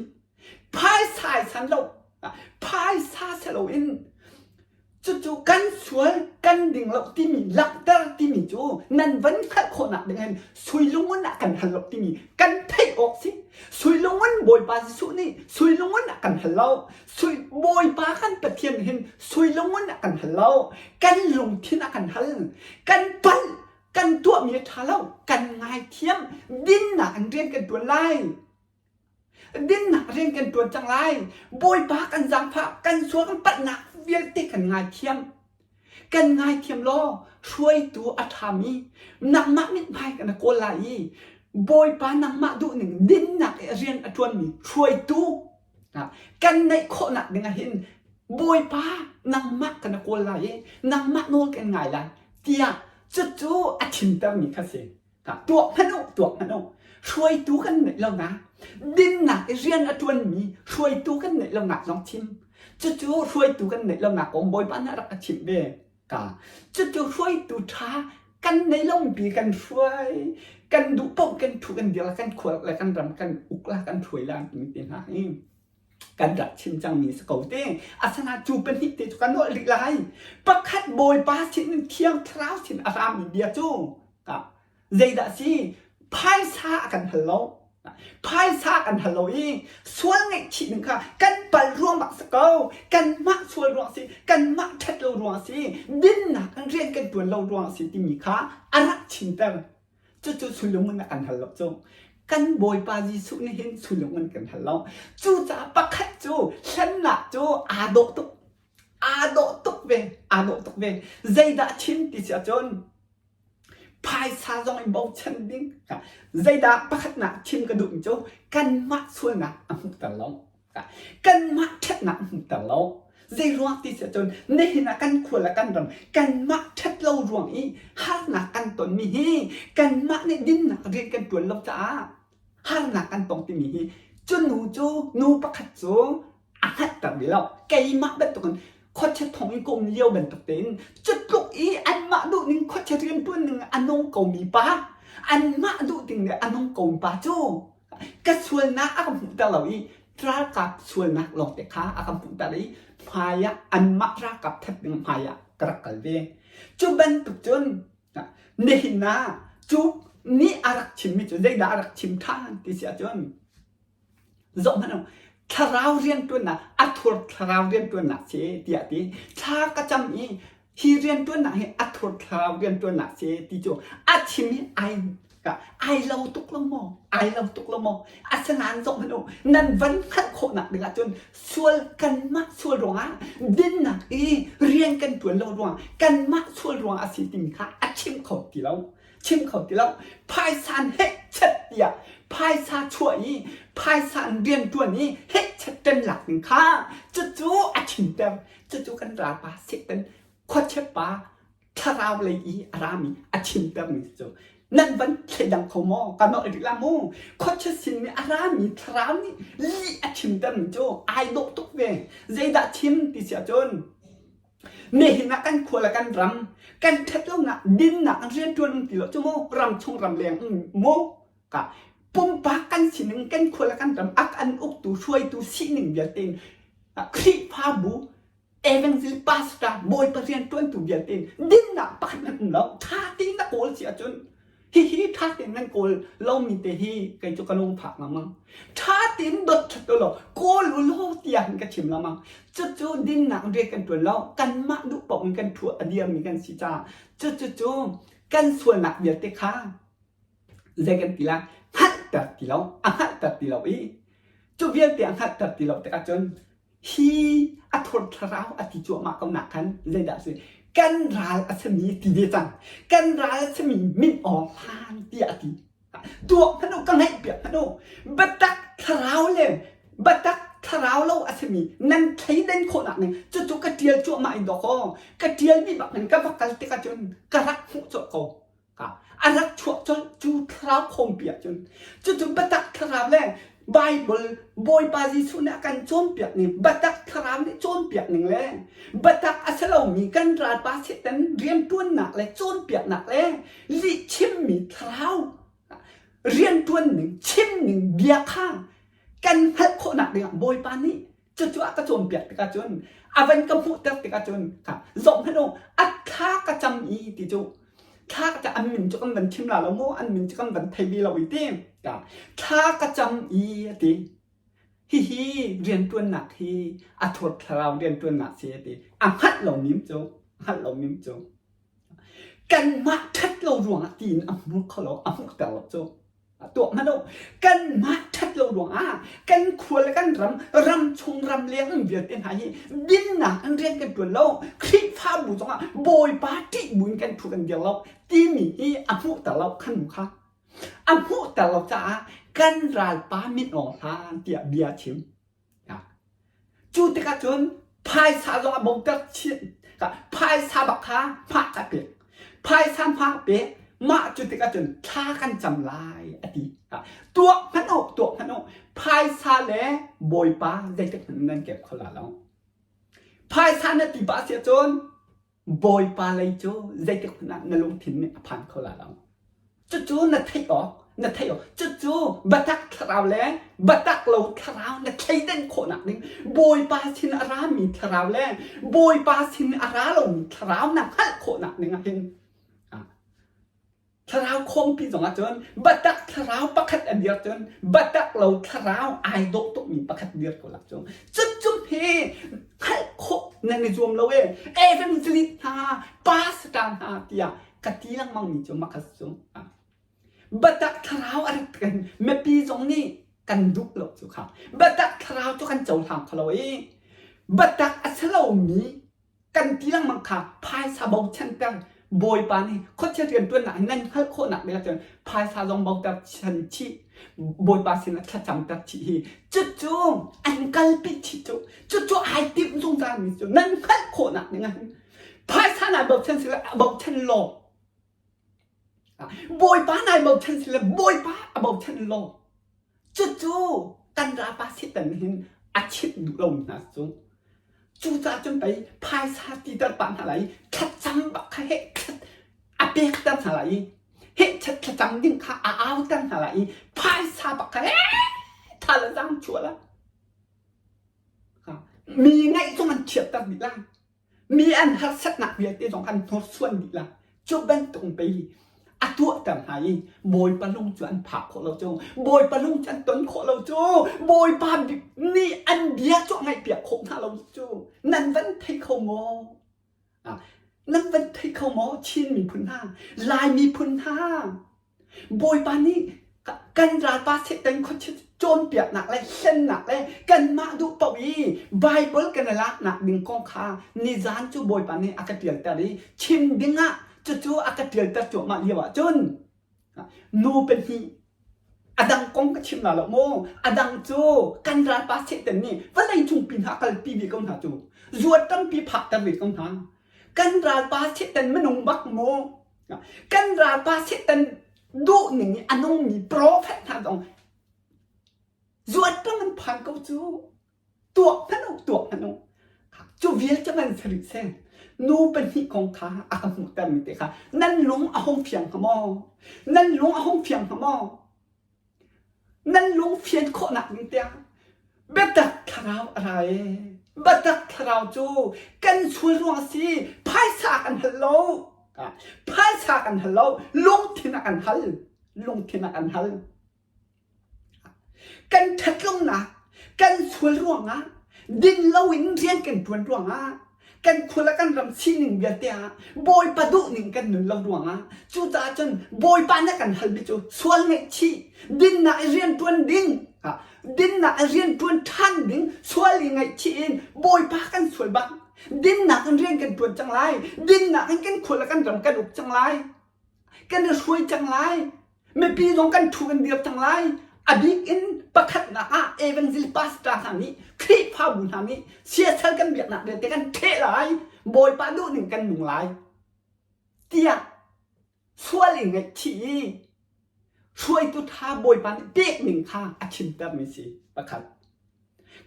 Phaisa ai san lo. Phaisa si loin cucu kan sual kan ding lo timi langhter timi cu nan van hngalh khawhnak ding hin sui lungun ah kan hal lo timi kan theih awk si. Sui lungun Bawipa Jesuh nih sui lungun ah kan hal lo. Sui Bawipa kan Pathian hin sui lungun a kan hal lo. Kan lungthin a kan hal. Kan palh, kan tuahmi a ṭha lo. Kan ngaithiam. Dinnak in rian kan ṭuan lai. Dinnak rian kan ṭuan cang lai. Bawipa kan zaangfah, kan sual kan palhnak vialte kan ngaithiam. Kan ngaithiam law hruaitu a ṭhami nangmah mithmai kan kawl lai i Bawipa nangmah duhning dinnak i rian a ṭuanmi hruaitu kan neih khawhnak ding ah hin Bawipa nangmah kan kawl lai i nangmah nawl kan ngai lai tiah cucu a chimtermi kha si. Tuah hmanh u, tuah hmanh u. Hruaitu kan neih lonak, dinnak i rian a ṭuanmi hruaitu kan neih lonak zong chim. Cucu hruaitu kan neih lonak kong Bawipa nih a rak ka chimh ve. Ka cucu hruaitu ṭha kan nei lomi kan hruai, kan duh paoh kan ṭhu kan dir la, kan khua le kan ram kan uk la, kan hruai la timi te hna hi. Kan rak chim cangmi si ko te. Asana cu pahnih te cu kan nolh rih lai. Pakhat Bawipa sin in Thiang Thlarau sin a rami bia cu zeidah si? Phaisa a kan hal lo. Phaisa kan hal lo i sual ngaihchih ding kha kan pal ruang bak si ko. Kanmah sual ruang si, kanmah ṭhat lo ruang si, dinnak in rian kan ṭuan lo ruang si timi kha a rak chimter. Cucu sulung in a kan hal lo cu. Kan Bawipa Jesuh nih hin sulung in kan hal lo. Cucaah pakhat cu hlennak cu aa dawh tuk. Aa dawh tuk ve. Aa dawh tuk ve. Zeidah chim ti si ahcun phaisa zong in bochan ding. Zeidah pakhatnak chim ka duhmi cu kanmah sualnak a hmuhter lo. Kanmah ṭhatnak a hmuhter lo. Zei ruang ti si ahcun nihin ah kan khua le kan ram kanmah ṭhat lo ruang i harnak kan tonmi hi kanmah nih dinnak rian kan ṭuan lo caah harnak kan tong timi hi cu nu cu nu pakhat cu a hngalhter ve lo. Keimah bantukin khuachia thong i ka um lio bantuk tein cu tluk i anmah duhning khuachia rianṭuan ning a nung komi pa anmah duh ding le a nung komi pa cu Ka sualnak a ka hmuhter lo i ralkap sualnak lawngte kha a ka hmuhter i hmaiah anmah ralkap that ding hmaiah ka rak kal ve. Cu bantuk cun nihin ah cu nih a rak chimmi cu zeidah a rak chim ṭhan ti si ahcun zoh hmanh u thlarau rianṭuannak a thur thlarau rianṭuannak si tiah a ti. Thla ka cam i hi rianṭuannak hi a thur thlarau rianṭuannak si ti cu a chim i ai ai lo tuk lo maw ai lo tuk lo maw asinain zoh hmanh u nan van hngalh khawhnak ding ahcun sual kanmah sual ruangah dinnak i rian kan ṭuan lo ruangah kanmah sual ruangah a si timi kha a chim kho ti lo chim kho ti lo phaisa heh chet tiah phaisa chuah i phaisa in rian ṭuan i heh chet ṭan lak ding kha cucu a chimter Cucu kan ralpa Satan khuachia pa thlarau lei i a rami a chimtermi cu nan van thleidang kho maw? Ka nolh rih la mu. Khuachia sin nih a rami thlarau nih lih a chimtermi cu ai dawh tuk ve. Zeidah chim ti si ahcun nihin ah kan khua le kan ram kan ṭhat lonak dinnak an rianṭuan um ti lo cu mu ram chung ram leng um mu ka pumpak kan sining kan khua le kan ram a kan uktu hruaitu sining vialte in Khrihfabu evangel pastor Bawipa rian ṭuantu vialte in dinnak pakhat nan um lo ṭha tein na kawl si ahcun hihi ṭha tein nan kawl lomi te hi kei cu ka lung phak lengmang ṭha tein dot ṭhat u law kawl u law tiah hin ka chim lengmang cucu dinnak rian kan ṭuan lo kanmah duh paoh in kan ṭhu a dirmi kan si caah cucu cu kan sualnak vialte kha zei kan ti lai hngalhter ti lo a hngalhter ti lo i cu vialte a hngalhter ti lo tikah cun hi a thur thlarau a ti cuahmah ko nak khan zeidah a si kan ral a simi ti ve cang kan ral a simi min awng hlan tiah a ti tuah hmanh u ka ngaih piak hmanh u biatak thlarau le biatak thlarau lo a simi nan thleidan khawhnak ning cucu ka ṭial cuahmah in dawkaw ka ṭialmi bak in ka va kal tikah cun ka rak hmuh cawh ko A rak chuah colh cu thlarau khawmpi ahcun cucu biatak thlarau le Bible Bawipa Jesuh nih a kan cawnpiak ning biatak thlarau nih cawnpiak ning le biatak a si lomi kan ralpa Satan rianṭuannak le cawnpiaknak le lihchimmi thlarau rianṭuan ning chim ning bia kha kan hngalh khawhnak dingah Bawipa nih Cucu a ka cawnpiak tikah cun a van ka hmuhter tikah cun kha zoh hmanh u a thla ka cam i ti cu thla ka cam an min cu kan van chim la lo mu an min cu kan van thei bi lo i ti thla ka cam i a ti hihi rianṭuannak hi a thur thlarau rianṭuannak si a ti a hngalh lo mim cu hngalh lo mim cu kanmah ṭhat lo ruangah tiin a hmu kho lo a hmuhter lo cu Tuah hmanh u. Kanmah ṭhat lo ruangah kan khua le kan ram, ram chung ram leng um vialte hna hi dinnak in rian kan ṭuan lo. Khrihfabu zongah Bawipa ṭih buin kan ṭhu kan dir lo timi hi a hmuhter lo khan mu kha. A hmuhter lo caah kan ralpa mit awng hlan tiah bia chim. Cu tikah cun phaisa zong a boter chin. Phaisa bak kha hmah ka pek. Phaisa hma pek. Mah cu tikah cun thla kan cam lai a ti. Tuah hmanh u, tuah hmanh u. Phaisa le Bawipa zeitik hmanh nan kep kho la lo. Phaisa na ti pah si ahcun Bawipa lei cu zeitik hmanh ah na lungthin nih a phan kho la lo. Cucu na theih awk. Na theih awk. Cucu biatak thlarau le biatak lo thlarau na thleidan khawhnak ding Bawipa sin a rami thlarau le Bawipa sin a ra lomi thlarau na hngalh khawhnak ding ah hin Thlarau khawmpi zongah cun biatak thlarau pakhat a dir cun biatak lo thlarau ai dawh tukmi pakhat dir ko lak cu. Cucu hi hngalh khawh nan i zuam lo e. Evangelist hna, pastor hna tiah ka ti lengmang mi cu makhat cu. Biatak thlarau a rat kan mipi zong nih kan duh lo cu kha. Biatak thlarau cu kan cohlang kho lo i biatak a si lomi kan ti lengmang kha phaisa bochanter Bawipa nih khuachia rianṭuannak in nan hngalh khawhnak ding ahcun phaisa zong boter chan chih Bawipa sinah thlacamter chih hi cucu an kalpi chih cu cucu ai timh zungzalmi cu nan hngalh khawhnak ding ahhin phaisa nai bochan sile bochan law Bawipa nai bochan sile Bawipa a bochan law Cucu kan ralpa Satan nih hin a chimh duh lomi hna cu. Cucaah cun pei phaisa titer pah hna lai i thlacam bak kha heh a pekter hna lai i hehchat thlacam ding kha a auter hna lai i phaisa bak kha heh tha le zaang chuah la. Mi ngaih zong an chiatter dih lai. Mi an harsatnak vialte zong an hnursuan dih lai. Cu bantuk pei a tuahter hna i Bawipa lung cu an phak khawh lo cu. Bawipa lung cu an ton khawh lo cu. Bawipa nih an bia cu a ngaihpiak khawh hna lo cu. Nan van thei kho maw? Nan van thei kho maw Chin miphun hna, Lai miphun hna? Bawipa nih kan ralpa Satan khuachia cawnpiaknak le hlennak le kanmah duh paoh i Baibal kan i laknak ding kong kha nizan cu Bawipa nih a ka ṭialter i chim dingah cucu a ka ṭialter cuahmah lio ah cun nu pahnih a dang kong ka chim la lo mu a dang cu kan ralpa Satan nih vawlei cung pin ah kalpi ve ko hna cu zuat tampi phakter ve ko hna kan ralpa Satan minung bak mu Kan ralpa Satan duhning i a nungmi profet hna zong zuat pang an phan ko cu. Tuak hmanh u, tuak hmanh u. Cu vial cu van si rih seh. Nu pahnih kong kha a ka hmuhtermi te kha nan lung a hung fiang hnga maw? Nan lung a hung fiang hnga maw? Nan lung fian khawhnak ding tiang biatak thlarau a ra ee. Biatak thlarau cu kan sual ruang a si. Phaisa kan hal lo. Phaisa kan hal lo. Lungthin a kan hal. Lungthin a kan hal. Kan ṭhatlonak, kan sual ruangah, din loin rian kan ṭuan ruangah, kan khua le kan ram sining vialte ah Bawipa duhning kan nun lo ruangah cucaah cun Bawipa nih a kan halmi cu sual ngaihchih dinnak i rianṭuan ding dinnak i rianṭuan ṭhan ding sual i ngaihchih in Bawipa kan sual bak dinnak in rian kan ṭuan cang lai dinnak in kan khua le kan ram kan uk cang lai kan i hruai cang lai Mipi zong kan ṭhu kan dir cang lai. A bik in pakhatnak ah Evangel pastor hna nih Khrihfabu hna nih siasal kan biaknak vialte kan ṭheh lai. Bawipa duhning kan nung lai. Tiah sual i ngaihchih i hruaitu ṭha Bawipa nih pek ning kha a chimtermi si pakhat.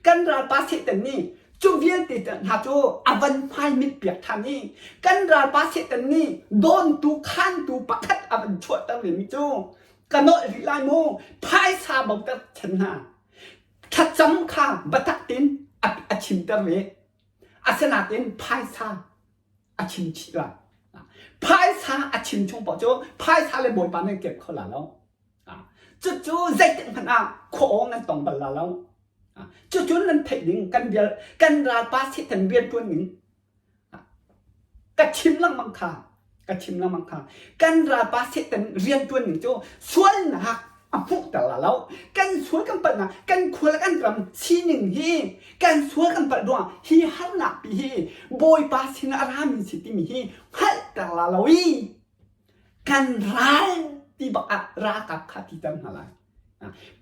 Kan ralpa Satan nih cu vialte hna cu a van hmai mit piak ṭhan i kan ralpa Satan nih dawntu khantu pakhat a van chuahter vemi cu ka nolh rih lai mu phaisa boter chan hna thlacam kha biatak tein a chimter ve asinain phaisa a chim chih lai phaisa a chim chung paoh cu phaisa le bawipa nan kep kho la lo Cucu zeitik hmanh ah khua nan tong bal la lo. Cucu nan theih ding kan bial kan ralpa Satan rianṭuan ning ka chim lengmang kha ka chim lengmang kha kan ralpa Satan rianṭuan ning cu sualnak a hmuhter la lo. Kan sual kan palhnak kan khua le kan ram sining hi kan sual kan palh ruangah hi harnak pi hi Bawipa sin a rami si timi hi hngalhter la lo i Kan ral ti bak ah ralkap kha ti ter hna lai.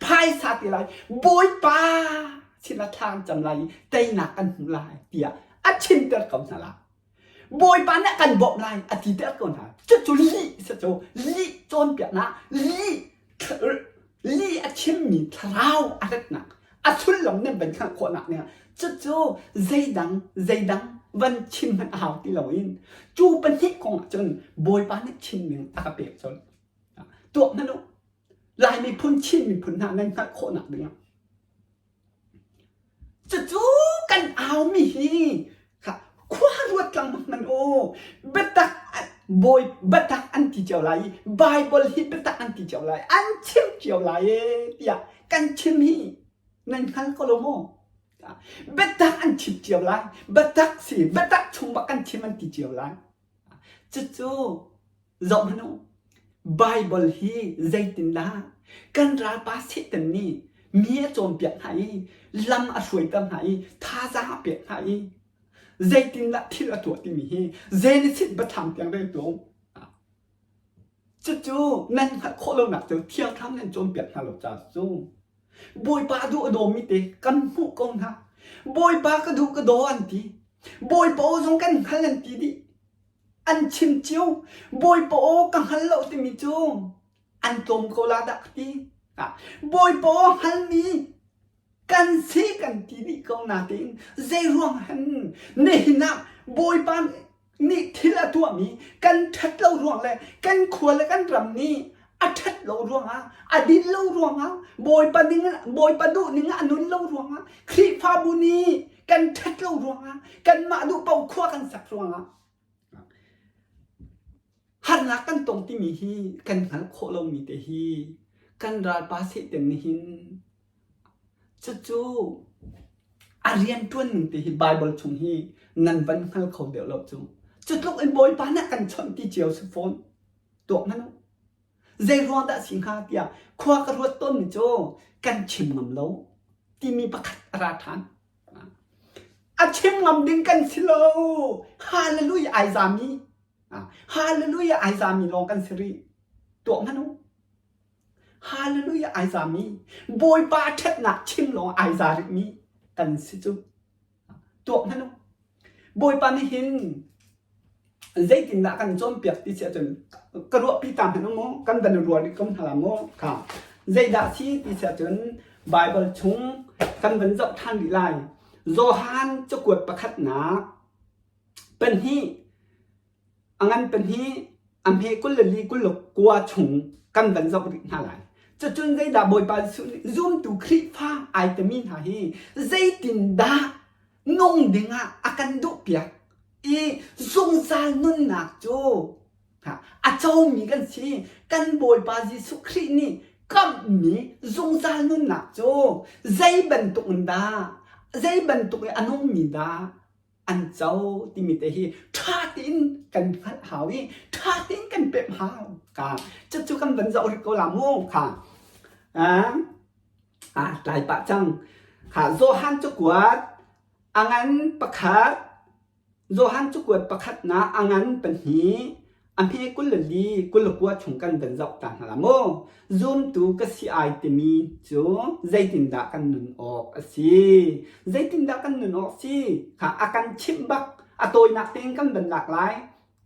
Phaisa ti lai, Bawipa sinah thla kan cam lai i teinak kan hmu lai tiah a chimter ko hna lai. Bawipa nih a kan bawmh lai a ti ter ko hna. Cucu lih si cu lih cawnpiaknak, lih lih a chimmi thlarau a ratnak a sullam nan van hngalh khawhnak nih cucu zeidang zeidang van chim hmanh a hau ti loin cu pahnih kong ah cun Bawipa nih chim ning a ka pek cun tuah hmanh u. Lai miphun, Chin miphun hna nan hngalh khawhnak dingah. Cucu kan aumi hi khua ruat lengmang hmanh u. Biatak bawi biatak an ti cio lai i Bible hi biatak an ti cio lai, an chim cio lai e tiah kan chim hi nan hngal ko lo maw? Biatak an chim cio lai, biatak si, biatak chung bak kan chim an ti cio lai. Cucu zoh hmanh u, Bible hi zeitindah kan ralpa Satan nih mi a cawnpiak hna i lam a hruaiter hna i thazaang a pek hna i zeitindah thil a tuah timi hi Genesis biathlam tiang rel tuah u. Cucu nan hngalh khawh lonak cu Thiang Thlarau nan cawnpiak hna lo caah cu Bawipa duh a dawmi te kan hmuh ko hna. Bawipa ka duh ka daw an ti. Bawipa aw zong kan hngal an ti dih. An chim cio. Bawipa aw ka hngal lo timi cu an tlawm ko la dah ka ti. Bawipa aw hngalmi kan si kan ti dih ko natein zeiruang hen nihin ah Bawipa nih thil a tuahmi kan ṭhat lo ruang le kan khua le kan ram nih a ṭhat lo ruangah a din lo ruangah Bawipa ning Bawipa duh ning a nun lo ruangah Khrihfabu nih kan ṭhat lo ruangah kanmah duh paoh khua kan sak ruangah harnak kan tong timi hi kan hngalh khawh lomi te hi kan ralpa Satan nih hin Cucu a rianṭuan ning te hi Baibal chung hi nan van hngal kho deuh lo cu. Cu tluk in Bawipa nih a kan chawnh ti cio si fawn. Tuak hmanh u. Zei ruang dah si hnga tiah khua ka ruat tawnmi cu kan chim ngam lo timi pakhat a ra ṭhan. A chim ngam ding kan si lo. Hallelujah ai zami. Hallelujah ai zami lawng kan si rih. Tuak hmanh u. Hallelujah ai zami Bawipa ṭhatnak chim lawng ai za rihmi kan si cu. Tuak hmanh u. Bawipa nih hin zeitindah kan cawnpiak ti si ahcun ka ruahpi ta hmanh u mu kan van rual rih ko hna la mu kha zeidah si ti si ahcun Bible chung kan van zoh ṭhan rih lai. Johan cakuat pakhatnak pahnih A ngan pahnih, a hme 24 29 chung kan van zoh rih hna lai. Cucun zeidah Bawipa Jesuh nih zumtu Khrihfa ai timi hna hi zeitindah nung dingah a kan duhpiak i zungzal nunnak cu a comi kan si. Kan Bawipa Jesuh Khrih nih kamhmi zungzal nunnak cu zei bantuk in dah, zei bantuk in a nungmi dah an co timi te hi ṭha tein kan hngalh hau i ṭha tein kan pemh hau ka cucu kan van zoh rih ko la mu kha ah tlai pah cang kha Johan cakuat a ngan pakhat Johan cakuat pakhat na a ngan pahnih A hme 24 29 chung kan van zoh ta hna la mu. Zumtu ka si ai timi cu zeitindah kan nun awk a si? Zeitindah kan nun awk si? Kha a kan chimh bak. A tawinak tein kan van lak lai.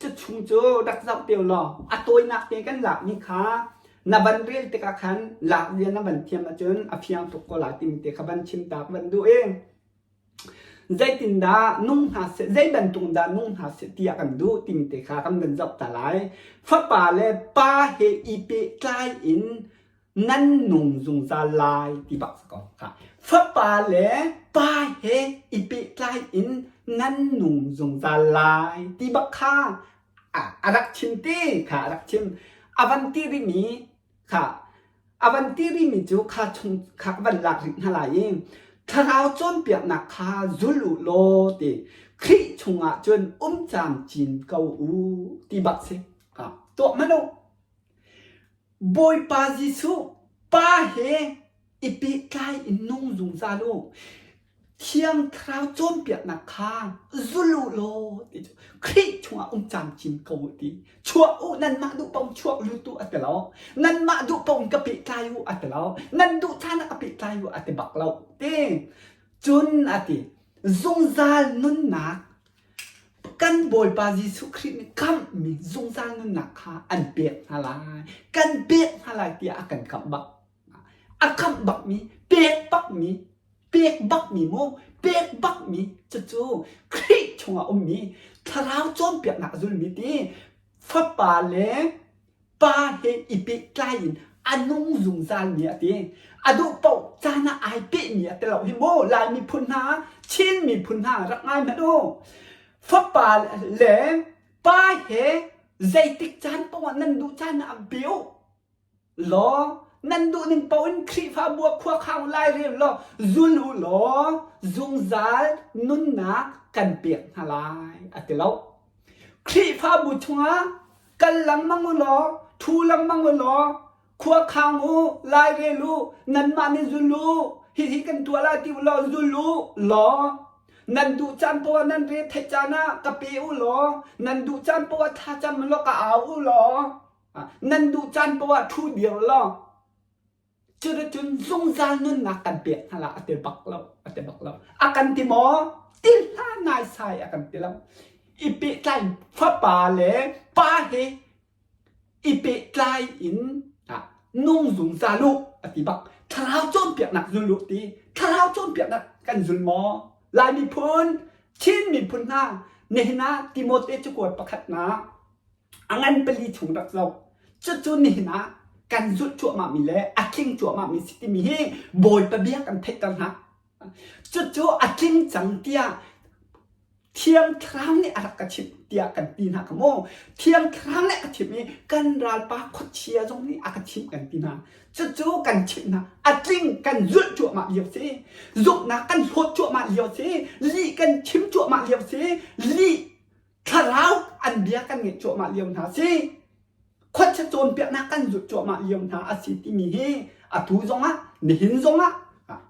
Cu chung cu rak zoh te law a tawinak te kan lakmi kha na van rel tikah khan lak zia na van thiam ahcun a fiang tuk ko lai timi te kha van chim ta ka van duh i Zeitindah nung hna seh, zei bantuk dah nung hna seh tiah kan duh timi te kha kan van zoh ta lai. Fapa le pa he i pehtlai in nan nung zungzal lai ti bak si ko. Fapa le pa he i pehtlai in nan nung zungzal lai ti bak kha a rak chim ti kha a rak chim. A van ti rihmi kha A van ti rihmi cu kha chung kha ka van lak rih hna lai i thlarau cawnpiaknak kha zul u law ti Khrih chungah cun um camcin ko u ti bak si. Ha, tuah hmanh u. Bawipa Jesuh Pa he i pehtlai in nung zungzal u. Thiang Thlarau cawnpiaknak kha zul u law ti cu Khrih chungah um camcin ko u ti. Chuak u nanmah duh paoh chuak lut u a ti lo. Nanmah duh paoh in ka pehtlai u a ti lo. Nan duh caan ah ka pehtlai u a ti bak lo ti. Cun a ti zungzal nunnak kan Bawipa Jesuh Khrih nih kamhmi zungzal nunnak kha an pek hna lai. Kan pek hna lai tiah a kan kamh bak. A khamh bakmi, pek bakmi, pek bakmi mu, pek bakmi cucu Khrih chungah ummi thlarau cawnpiaknak a zulmi ti Fapa le Pa he i pehtlai in A nung zungzalmi a ti. A duh paoh caan ah ai pehmi a ti lo hi mu. Lai miphun hna, Chin miphun hna rak ngai hmanh u. Fapa le pa he zeitik caan paoh ah nan duh caan ah pe u. Law nan duh ning paoh in Khrihfabu ah khua khang lai rel law zul u law zungzal nunnak kan pek hna lai a ti lo. Khrihfabu chungah kal lengmang u law ṭhu lengmang u law khua khang u, lairel u, nanmah nih zul u, hihi kan tuah lai ti u law zul u law nan duh caan paoh ah nan re theih caan ah ka pe u law nan duh caan paoh ah thlacam u law ka au u law nan duh caan paoh ah ṭhu dir law Cuticun zungzal nunnak kan pek hna la a ti bak lo, a ti bak lo. A kan ti maw? Ti hlah naisai a kan ti lo. I pehtlai fapa le pa he i pehtlai in nung zungzal u a ti bak. Thlarau cawnpiaknak zul u ti. Thlarau cawnpiaknak kan zul maw? Lai miphun, Chin miphun hna, nihin ah Timote cakuat pakhatnak a ngan pali chung rak zoh. Cucu nihin ah kan zulh cuahmahmi le a tling cuahmahmi si timi hi Bawipa bia kan theihter hna. Cucu a tling cang tiah Thiang Thlarau nih a rak ka chimh tiah kan ti hna kha mu. Thiang Thlarau nih a ka chimh i kan ralpa khuachia zong nih a ka chimh kan ti hna. Cucu kan chimh hna. A tling kan zulh cuahmah lio si. Zumhnak kan hlawt cuahmah lio si. Lih kan chim cuahmah lio si. Lih thlarau an bia kan ngeih cuahmah lio hna si khuachia cawnpiaknak kan zulh cuahmah lio hna a si timi hi atu zongah nihin zongah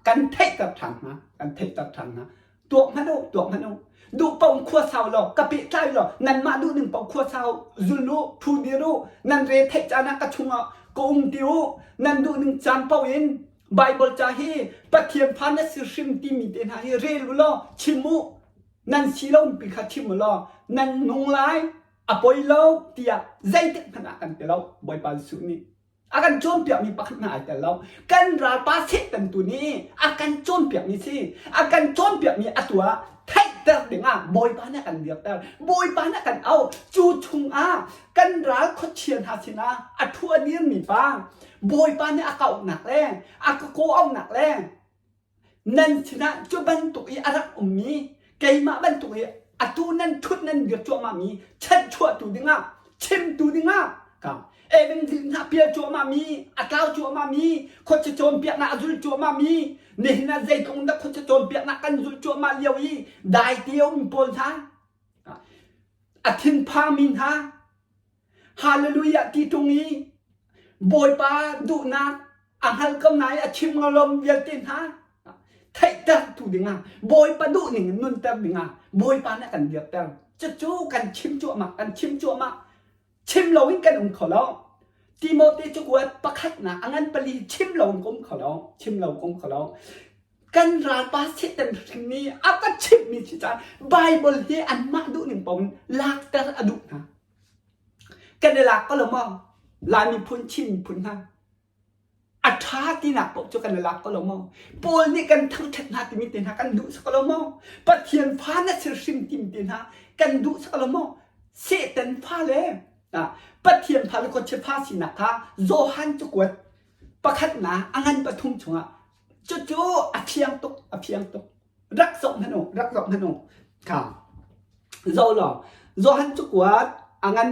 kan theihter ṭhan hna kan theihter ṭhan hna tuak hmanh u tuak hmanh u duh paoh khua sau law ka pehtlai law nanmah duh ning paoh khua sau zul u thu dir u nan re theih caan ah ka chungah ka um ti u nan duh ning caan paoh in Bible ca hi Pathian fa na si hrim timi te hna hi rel u law chim u nan si lo pi kha chim u law nan nung lai a poi lo tiah zeitik hmanh ah kan ti lo Bawipa Jesuh nih a kan cawnpiakmi pakhat hna ai tel lo kan ralpa Satan tu nih a kan cawnpiakmi si a kan cawnpiakmi atu ah theihter dingah Bawipa nih a kan dirter Bawipa nih a kan auh cu chungah kan ral khuachia hna sinah a thu a dirmi pa Bawipa nih a kauhnak le a ka kawhauhnak le Nan sinah cu bantuk i a rak ummi keimah bantuk i atu nan ṭhut nan dir cuahmahmi chanhchuahtu dingah chimtu dingah ka evangelist hna pial cuahmahmi a tlau cuahmahmi khuachia cawnpiaknak a zul cuahmahmi nihin ah zeitluk in dah khuachia cawnpiaknak kan zulh cuahmah lio i dai te a um pawl hna a thinphangmi hna Hallelujah ti ṭung i Bawipa duhnak a hngal ko nain a chim ngalom vialte hna theihter tu dingah Bawipa duhning in nunter dingah Bawipa nih a kan dirter. Cucu kan chim cuahmah, kan chim cuahmah. Chim loin kan um kho lo. Timote cakuat pakhatnak a ngan pali chim loin ka um kho lo. Chim lo ka um kho lo. Kan ralpa Satan hrim nih a ka chimhmi si caah Bible hi anmah duhning paoh in lakter a duh hna. Kan i lak ko lo maw? Lai miphun, Chin miphun hna. A ṭha tinak paoh cu kan i lak ko lo maw? Paul nih kan thangṭhat hna timi te hna kan duh sak lo maw? Pathian fa na si hrim timi te hna kan duh sak lo maw? Satan fa le Pathian fa le khuachia fa sinak kha Johan cakuat pakhatnak a ngan pathum chungah cucu a fiang tuk, a fiang tuk. Rak zoh hmanh u, rak zoh hmanh u. Kha. Zoh law, Johan cakuat a ngan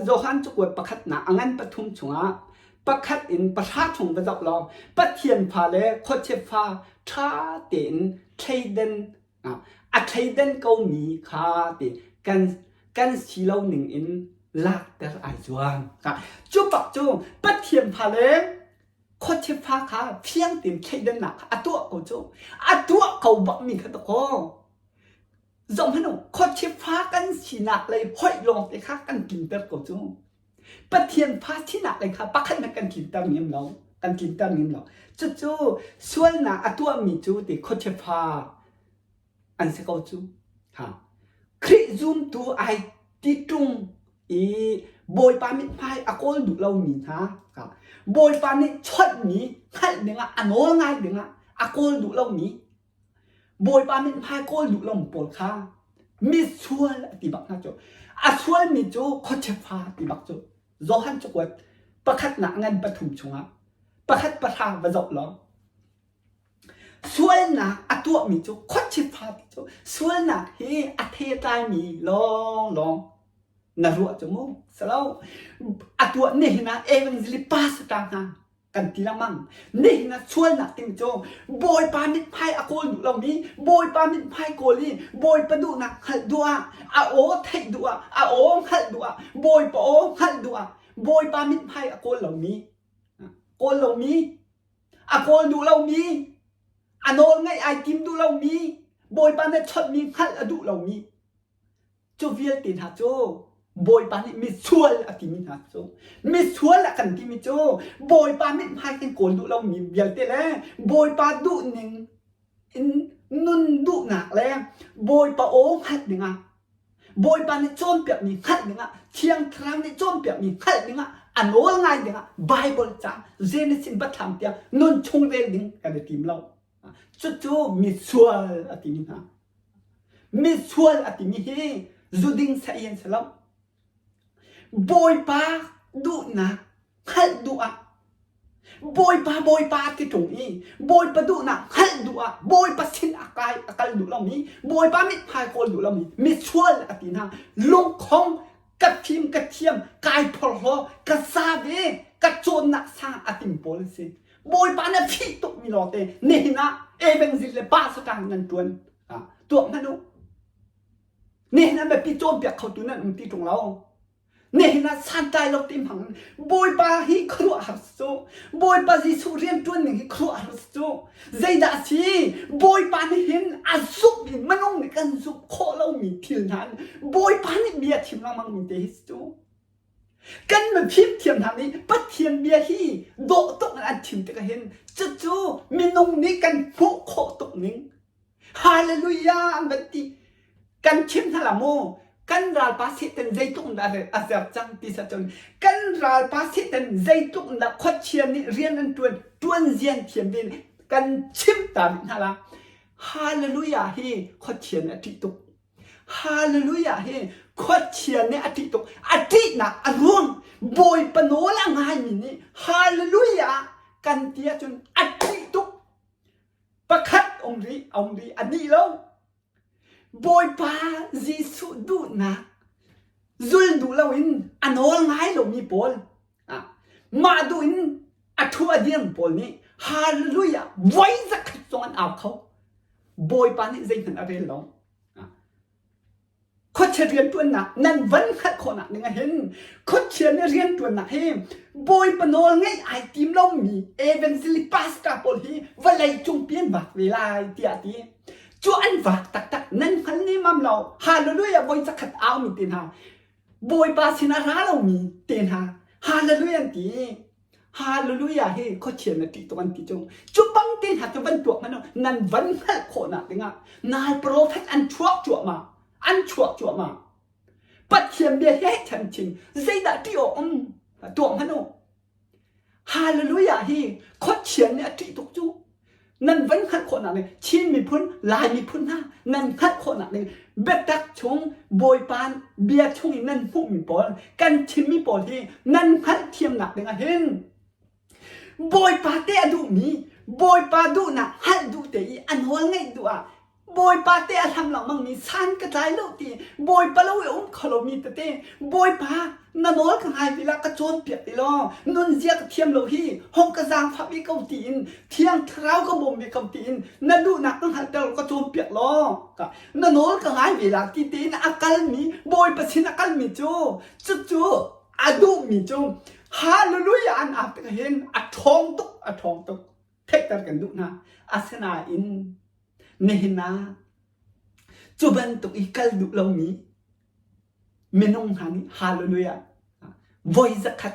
Johan cakuat pakhatnak a ngan pathum chungah pakhat in pahra chung va zoh law Pathian fa le khuachia fa ṭha tein thleidan a thleidan komi kha ti kan kan si lo ning in lakter ai zuam. Cu bak cu Pathian fa le khuachia fa kha fiang tein thleidannak kha a tuah ko cu. A tuah ko bakmi kha dakaw. Zohhmanh u, khuachia fa kan sinak lei hoih lawng te kha kan tlinter ko cu. Pathian fa sinak lei kha pakhat hmanh kan tlinter ngem lo. Kan tlinter ngem lo. Cucu sualnak a tuahmi cu ti khuachia fa an si ko cu. Ha. Khrih zumtu ai ti ṭung i Bawipa mithmai a kawl duh lomi hna kha Bawipa nih chawnhmi hngalh dingah a nawl ngai dingah a kawl duh lomi Bawipa mithmai kawl duh lomi pawl kha misual a ti bak hna cu. A sualmi cu khuachia fa ti bak cu. Johan cakuat pakhatnak ngan pathum chungah. Pakhat pahra va zoh law sualnak a tuahmi cu khuachia fa ti cu sualnak hi a thetlaimi lawnglawng na ruah cu mu salo a tuah nihin ah evangelist pastor hna kan ti lengmang. Nihin ah sualnak timi cu Bawipa mithmai a kawl duh lomi, Bawipa mithmai kawl i Bawipa duhnak hngalh duh ah, a aw theih duh ah, a aw hngalh duh ah, Bawipa aw hngalh duh ah, Bawipa mithmai a kawl lomi, kawl lomi, a kawl duh lomi, a nawl ngaih ai tim duh lomi, Bawipa nih chawnhmi hngalh a duh lomi, Cu vialte hna cu Bawipa nih misual a timi hna cu misual a kan timi cu Bawipa mithmai kan kawl duh lomi vialte le Bawipa duhning in nun duhnak le Bawipa aw hngalh dingah Bawipa nih cawnpiakmi hngalh dingah Thiang Thlarau nih cawnpiakmi hngalh dingah a nawl ngai dingah Bible ca Genesis Biathlam tiang nun chung rel ding kan i tim lo. Cucu misual a timi hna. Misual a timi hi zuding saih an si lo. Bawipa duhnak hngalh duh ah Bawipa Bawipa ti ṭung i Bawipa duhnak hngalh duh ah Bawipa sin a kai a kal duh lomi Bawipa mithmai kawl duh lomi misual a ti hna lungkhong ka fim ka thiam kai phorhlaw ka sa ve ka cawnnak sang a tim pawl an si Bawipa na fih tukmi lawngte nihin ah evangelist le pastor nan ṭuan tuak hmanh u. Nihin ah biapi cawnpiak khotu nan um ti ṭung lo. Nihin ah santlai lo ti hmang Bawipa hi khuaruahhar si cu. Bawipa Jesuh rianṭuan ning hi khuaruahhar si cu. Zeidah a si? Bawipa nih hin a zumh i minung nih kan zumh khawh lomi thil hna Bawipa nih bia chim lengmang mi te hi si cu. Kan mifim thiam hna nih Pathian bia hi dawh tuk in an chim tikah hin cucu minung nih kan hmuh khawh tuk ning Hallelujah an van ti kan chim hna la mu kan ralpa Satan zeitluk in dah a ser cang ti sa cun kan ralpa Satan zeitluk in dah khuachia nih rian an tuan tuan zian thiam ve kan chim ta rih hna la Hallelujah hi khuachia nih a ṭih tuk Hallelujah hi khuachia nih a ṭih tuk. A ṭihnak a ruang Bawipa nawl a ngaimi nih Hallelujah kan ti ahcun a ṭih tuk. Pakhat um rih, a um rih, a nih lo. Bawipa Jesuh duhnak zul duh loin a nawl ngai lomi pawl mah duh in a ṭhu a dirmi pawl nih Hallelujah voi zakhat zong an au kho. Bawipa nih zeihmanh a rel lo. Khuachia rianṭuannak nan van hngalh khawhnak ding ah hin khuachia nih rianṭuannak hi Bawipa nawl ngeih ai tim lomi evangelist pastor pawl hi vawlei cungpi an vak ve lai tiah a ti. Cu an vak taktak nan hngal nemam lo. Hallelujah voi zakhat aumi te hna Bawipa sinah ra lomi te hna Hallelujah an ti. Hallelujah hi khuachia na ṭih tuk an ti cu. Cu bang te hna cu van tuak hmanh u, nan van hngalh khawhnak dingah nai profet an chuak cuahmah. An chuak cuahmah. Pathian bia he chan chin zeidah ṭih awk um tuak hmanh u. Hallelujah hi khuachia nih a ṭih tuk cu. Nan van hngalh khawhnak ding Chin miphun, Lai miphun hna nan hngalh khawhnak ding biatak chung Bawipa bia chung in nan hmuhmi pawl, kan chimmi pawl hi nan hngalhthiamnak ding ah hin Bawipa te a duhmi, Bawipa duhnak hngalh duh te i a nawl ngaih duh ah Bawipa te a hlam lengmangmi san ka tlai lo ti Bawipa lo i um kho lomi tete Bawipa na nawl ka ngai ti la ka cawnpiak ti law nunzia ka thiam lo hi hong ka zaangfah ve ko tiin Thiang Thlarau ka bawm ve ko tiin na duhnak ka hngalhter ka cawnpiak law ka na nawl ka ngai ve la ti tein a kalmi Bawipa sin a kalmi cu cucu a duhmi cu Hallelujah an ap tik hin a ṭhawng tuk a ṭhawng tuk theihter kan duh hna. Asinain nihin ah cu bantuk i kal duh lomi minung hna nih hallelujah voi zakhat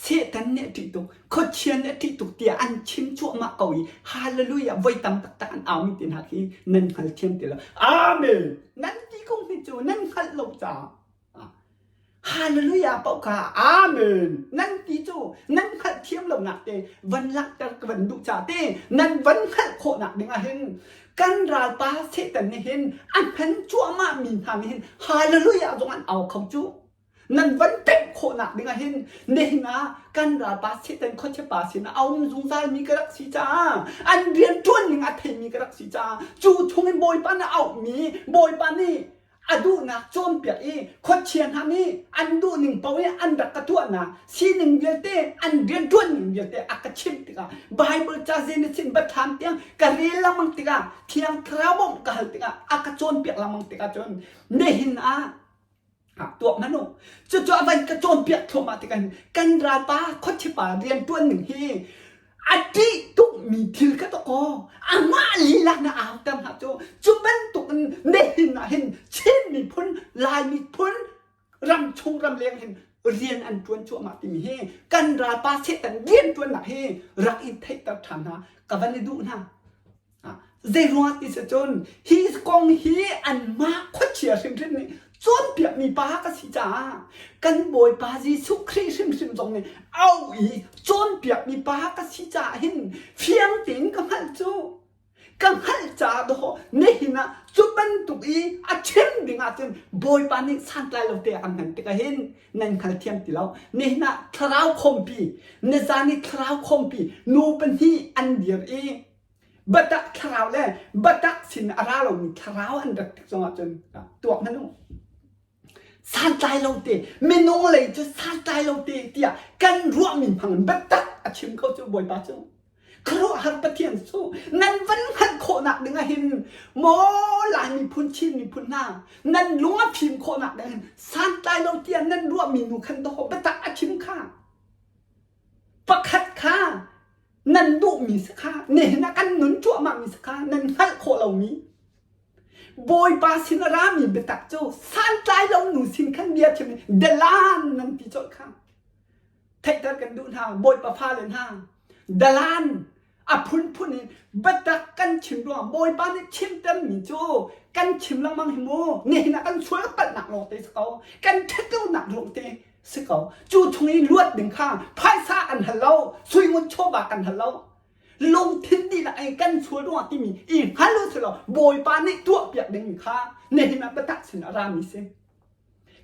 Satan nih a ṭih tuk, khuachia nih a ṭih tuk tiah an chim cuahmah ko i hallelujah voi tam taktak an aumi te hna khi nan hngalthiam ti lo. Amen! Nan ti ko hi cu nan hngalh lo caah Hallelujah paoh kha Amen nan ti cu nan hngalhthiam lonak te van langhter ka van duh ca te nan van hngalh khawhnak ding ah hin kan ralpa Satan nih hin a hman cuahmah mi hna nih hin Hallelujah zong an au kho cu. Nan van pemh khawhnak ding ah hin nihin ah kan ralpa Satan khuachiapa sin a um zungzal mi ka rak si caah an rian ṭuan ning a theimi ka rak si caah cu chung in Bawipa nih a auhmi Bawipa nih a duhnak cawnpiak i khuachia hna nih an duhning paoh i an rak ka tuahnak sining vialte an rianṭuan ning vialte a ka chimh tikah Bible ca Genesis Biathlam tiang ka rel lengmang tikah Thiang Thlarau bawmh ka hal tikah a ka cawnpiak lengmang tikah cun nihin ah tuah hmanh u. Cucu a van ka cawnpiak thluahmah tikah kan ralpa khuachipa rianṭuan ning hi a ṭih tukmi thil kha dawkaw amah lila na auter hna cu cu bantuk in nihin ah hin Chin miphun Lai miphun ramchung ramleng hin rian an ṭuan cuahmah timi hi kan ralpa Satan rian ṭuannak hi rak in theihter ṭhan hna ka van i duh hna. Zeiruang ti si cun hi kong hi anmah khuachia hrimhrim nih cawnpiakmi pa ka si caah kan Bawipa Jesuh Khrih hrimhrim zong nih auh i cawnpiakmi pa ka si caah hin fiang tein ka hngalh cu. Ka hngalh caah dawh nihin ah cu bantuk i a chim ding ahcun Bawipa nih santlai lo te a kan hman tikah hin nan hngalthiam ti lo. Nihin ah thlarau khawmpi, nizan i thlarau khawmpi nu pahnih an dir i Biatak thlarau le biatak sin a ra lomi thlarau an rat tik zongah cun tuak hmanh u. Santlai lo te, minung lei cu santlai lo te tiah kan ruahmi hmang in biatak a chim ko cu Bawipa cu. Khuaruahhar Pathian cu nan van hngalh khawhnak ding ah hin maw Lai miphun Chin miphun hna nan lung a fim khawhnak ding hin santlai lo tiah nan ruahmi nu khan dawh biatak a chim kha. Pakhat kha nan duhmi si kha nihin ah kan nun cuahmahmi si kha nan hngalh khawh lomi Bawipa sin a rami biatak cu santlai lo nu sin khan bia chim in dalan nan ti colh kha theihter kan duh hna Bawipa fale hna dalan a phunphun in biatak kan chim ruang Bawipa nih chimtermi cu kan chim lengmang hi mu nihin ah kan sual palhnak lawng te si ko kan ṭhatlonak ruang te si ko. Cu chung i luat ding kha phaisa kan hal lo, suingun chawva kan hal lo. Lungthin dihlak in kan sual ruangah timi i hngal u si law Bawipa nih tuahpiak ding kha nihin ah biatak sin a rami si.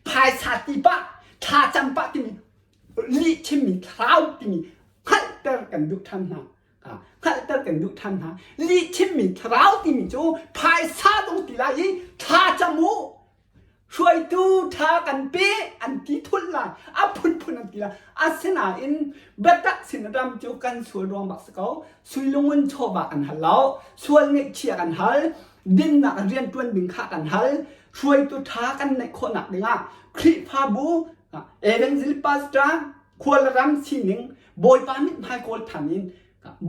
Phaisa ti pah, thlacam pah timi lih chimmi thlarau timi hngalhter kan duh ṭhan hna. hngalhter kan duh ṭhan hna. Lih chimmi thlarau timi cu phaisa dong ti lai i thlacam u Hruaitu ṭha kan pe an ti thulh lai, a phunphun an ti lai. Asinain biatak sin ram cu kan sual ruang bak si ko. Suilungun chawva kan hal lo, sual ngaihchia kan hal, dinnak rianṭuan ding kha kan hal, hruaitu ṭha kan neih khawhnak dingah Khrihfabu, Evangel pastor, khualram sining, Bawipa mithmai kawl than in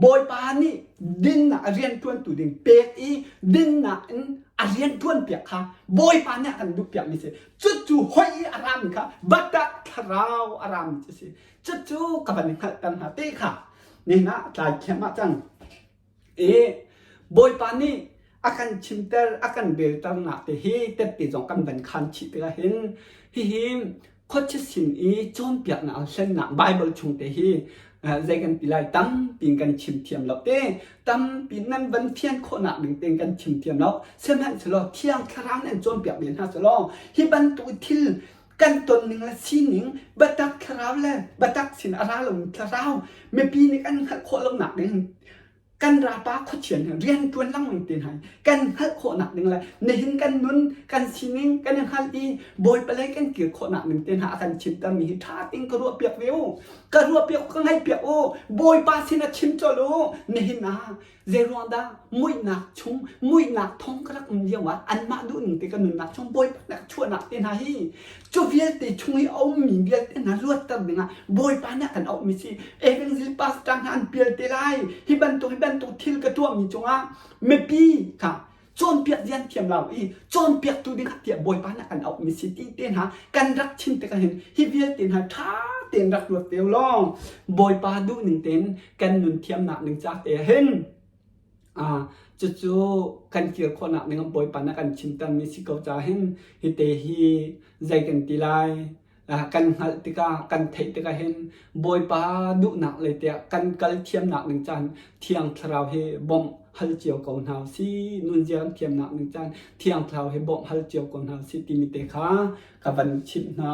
Bawipa nih dinnak a rianṭuantu ding pek i dinnak in a rianṭuanpiak kha Bawipa nih a kan duhpiakmi si. Cucu hoi i a rami kha biatak thlarau a rami cu si. Cucu ka van i hngalhter hna te kha nihin ah tlai thiam ah cang. I Bawipa nih a kan chimter, a kan relternak te hi tette zong kan van khan chih tikah hin hihi khuachia sin i cawnpiaknak hlennak Baibal chung te hi zei kan ti lai tampi in kan chim thiam lo te tampi nan van fian khawhnak ding tein kan chim thiam lo sihmanhsehlaw thiang thlarau nih an cawnpiak ve hna selaw hi bantuk thil kan ton ning le sining biatak thlarau le biatak sin a ra lomi thlarau mipi nih kan hngalh khawh lonak ding kan rapa khuachian he rian ṭuan lengmang te hna kan hngalh khawhnak ding le nihin kan nun kan sining kan i hngalh i Bawipa lei kan kir khawhnak ding te hna a kan chimtermi hi ṭha tein ka ruahpiak ve u ka ruahpiak ka ngaihpiak u Bawipa sin ah chim colh u nihin ah zeiruang dah muihnak chung muihnak thong ka rak um lio ah anmah duhning te ka nunnak chung Bawipa nih a chuahnak te hna hi Cu vialte chung i a ummi vialte hna luatter dingah Bawipa nih a kan auhmi si. Evangel pastor hna an pial te lai. Hi bantuk hi bantuk thil ka tuahmi cungah mipi kha cawnpiak zian thiam lo i cawnpiaktu dingah tiah Bawipa nih a kan auhmi si ti te hna kan rak chim tikah hin hi vialte hna ṭha tein rak ruat te u law Bawipa duhning tein kan nun thiamnak ding ca te hin Cucu kan kir khawhnak ding ah Bawipa nih a kan chimtermi si ko caah hin hite hi zei kan ti lai kan hngalh tikah kan theih tikah hin Bawipa duhnak lei tiah kan kal thiamnak ding caan Thiang Thlarau hi bawmh hal cio ko hna usih nunzia kan thiamnak ding caan Thiang Thlarau hi bawmh hal cio ko hna usih timi te kha ka van chimh hna.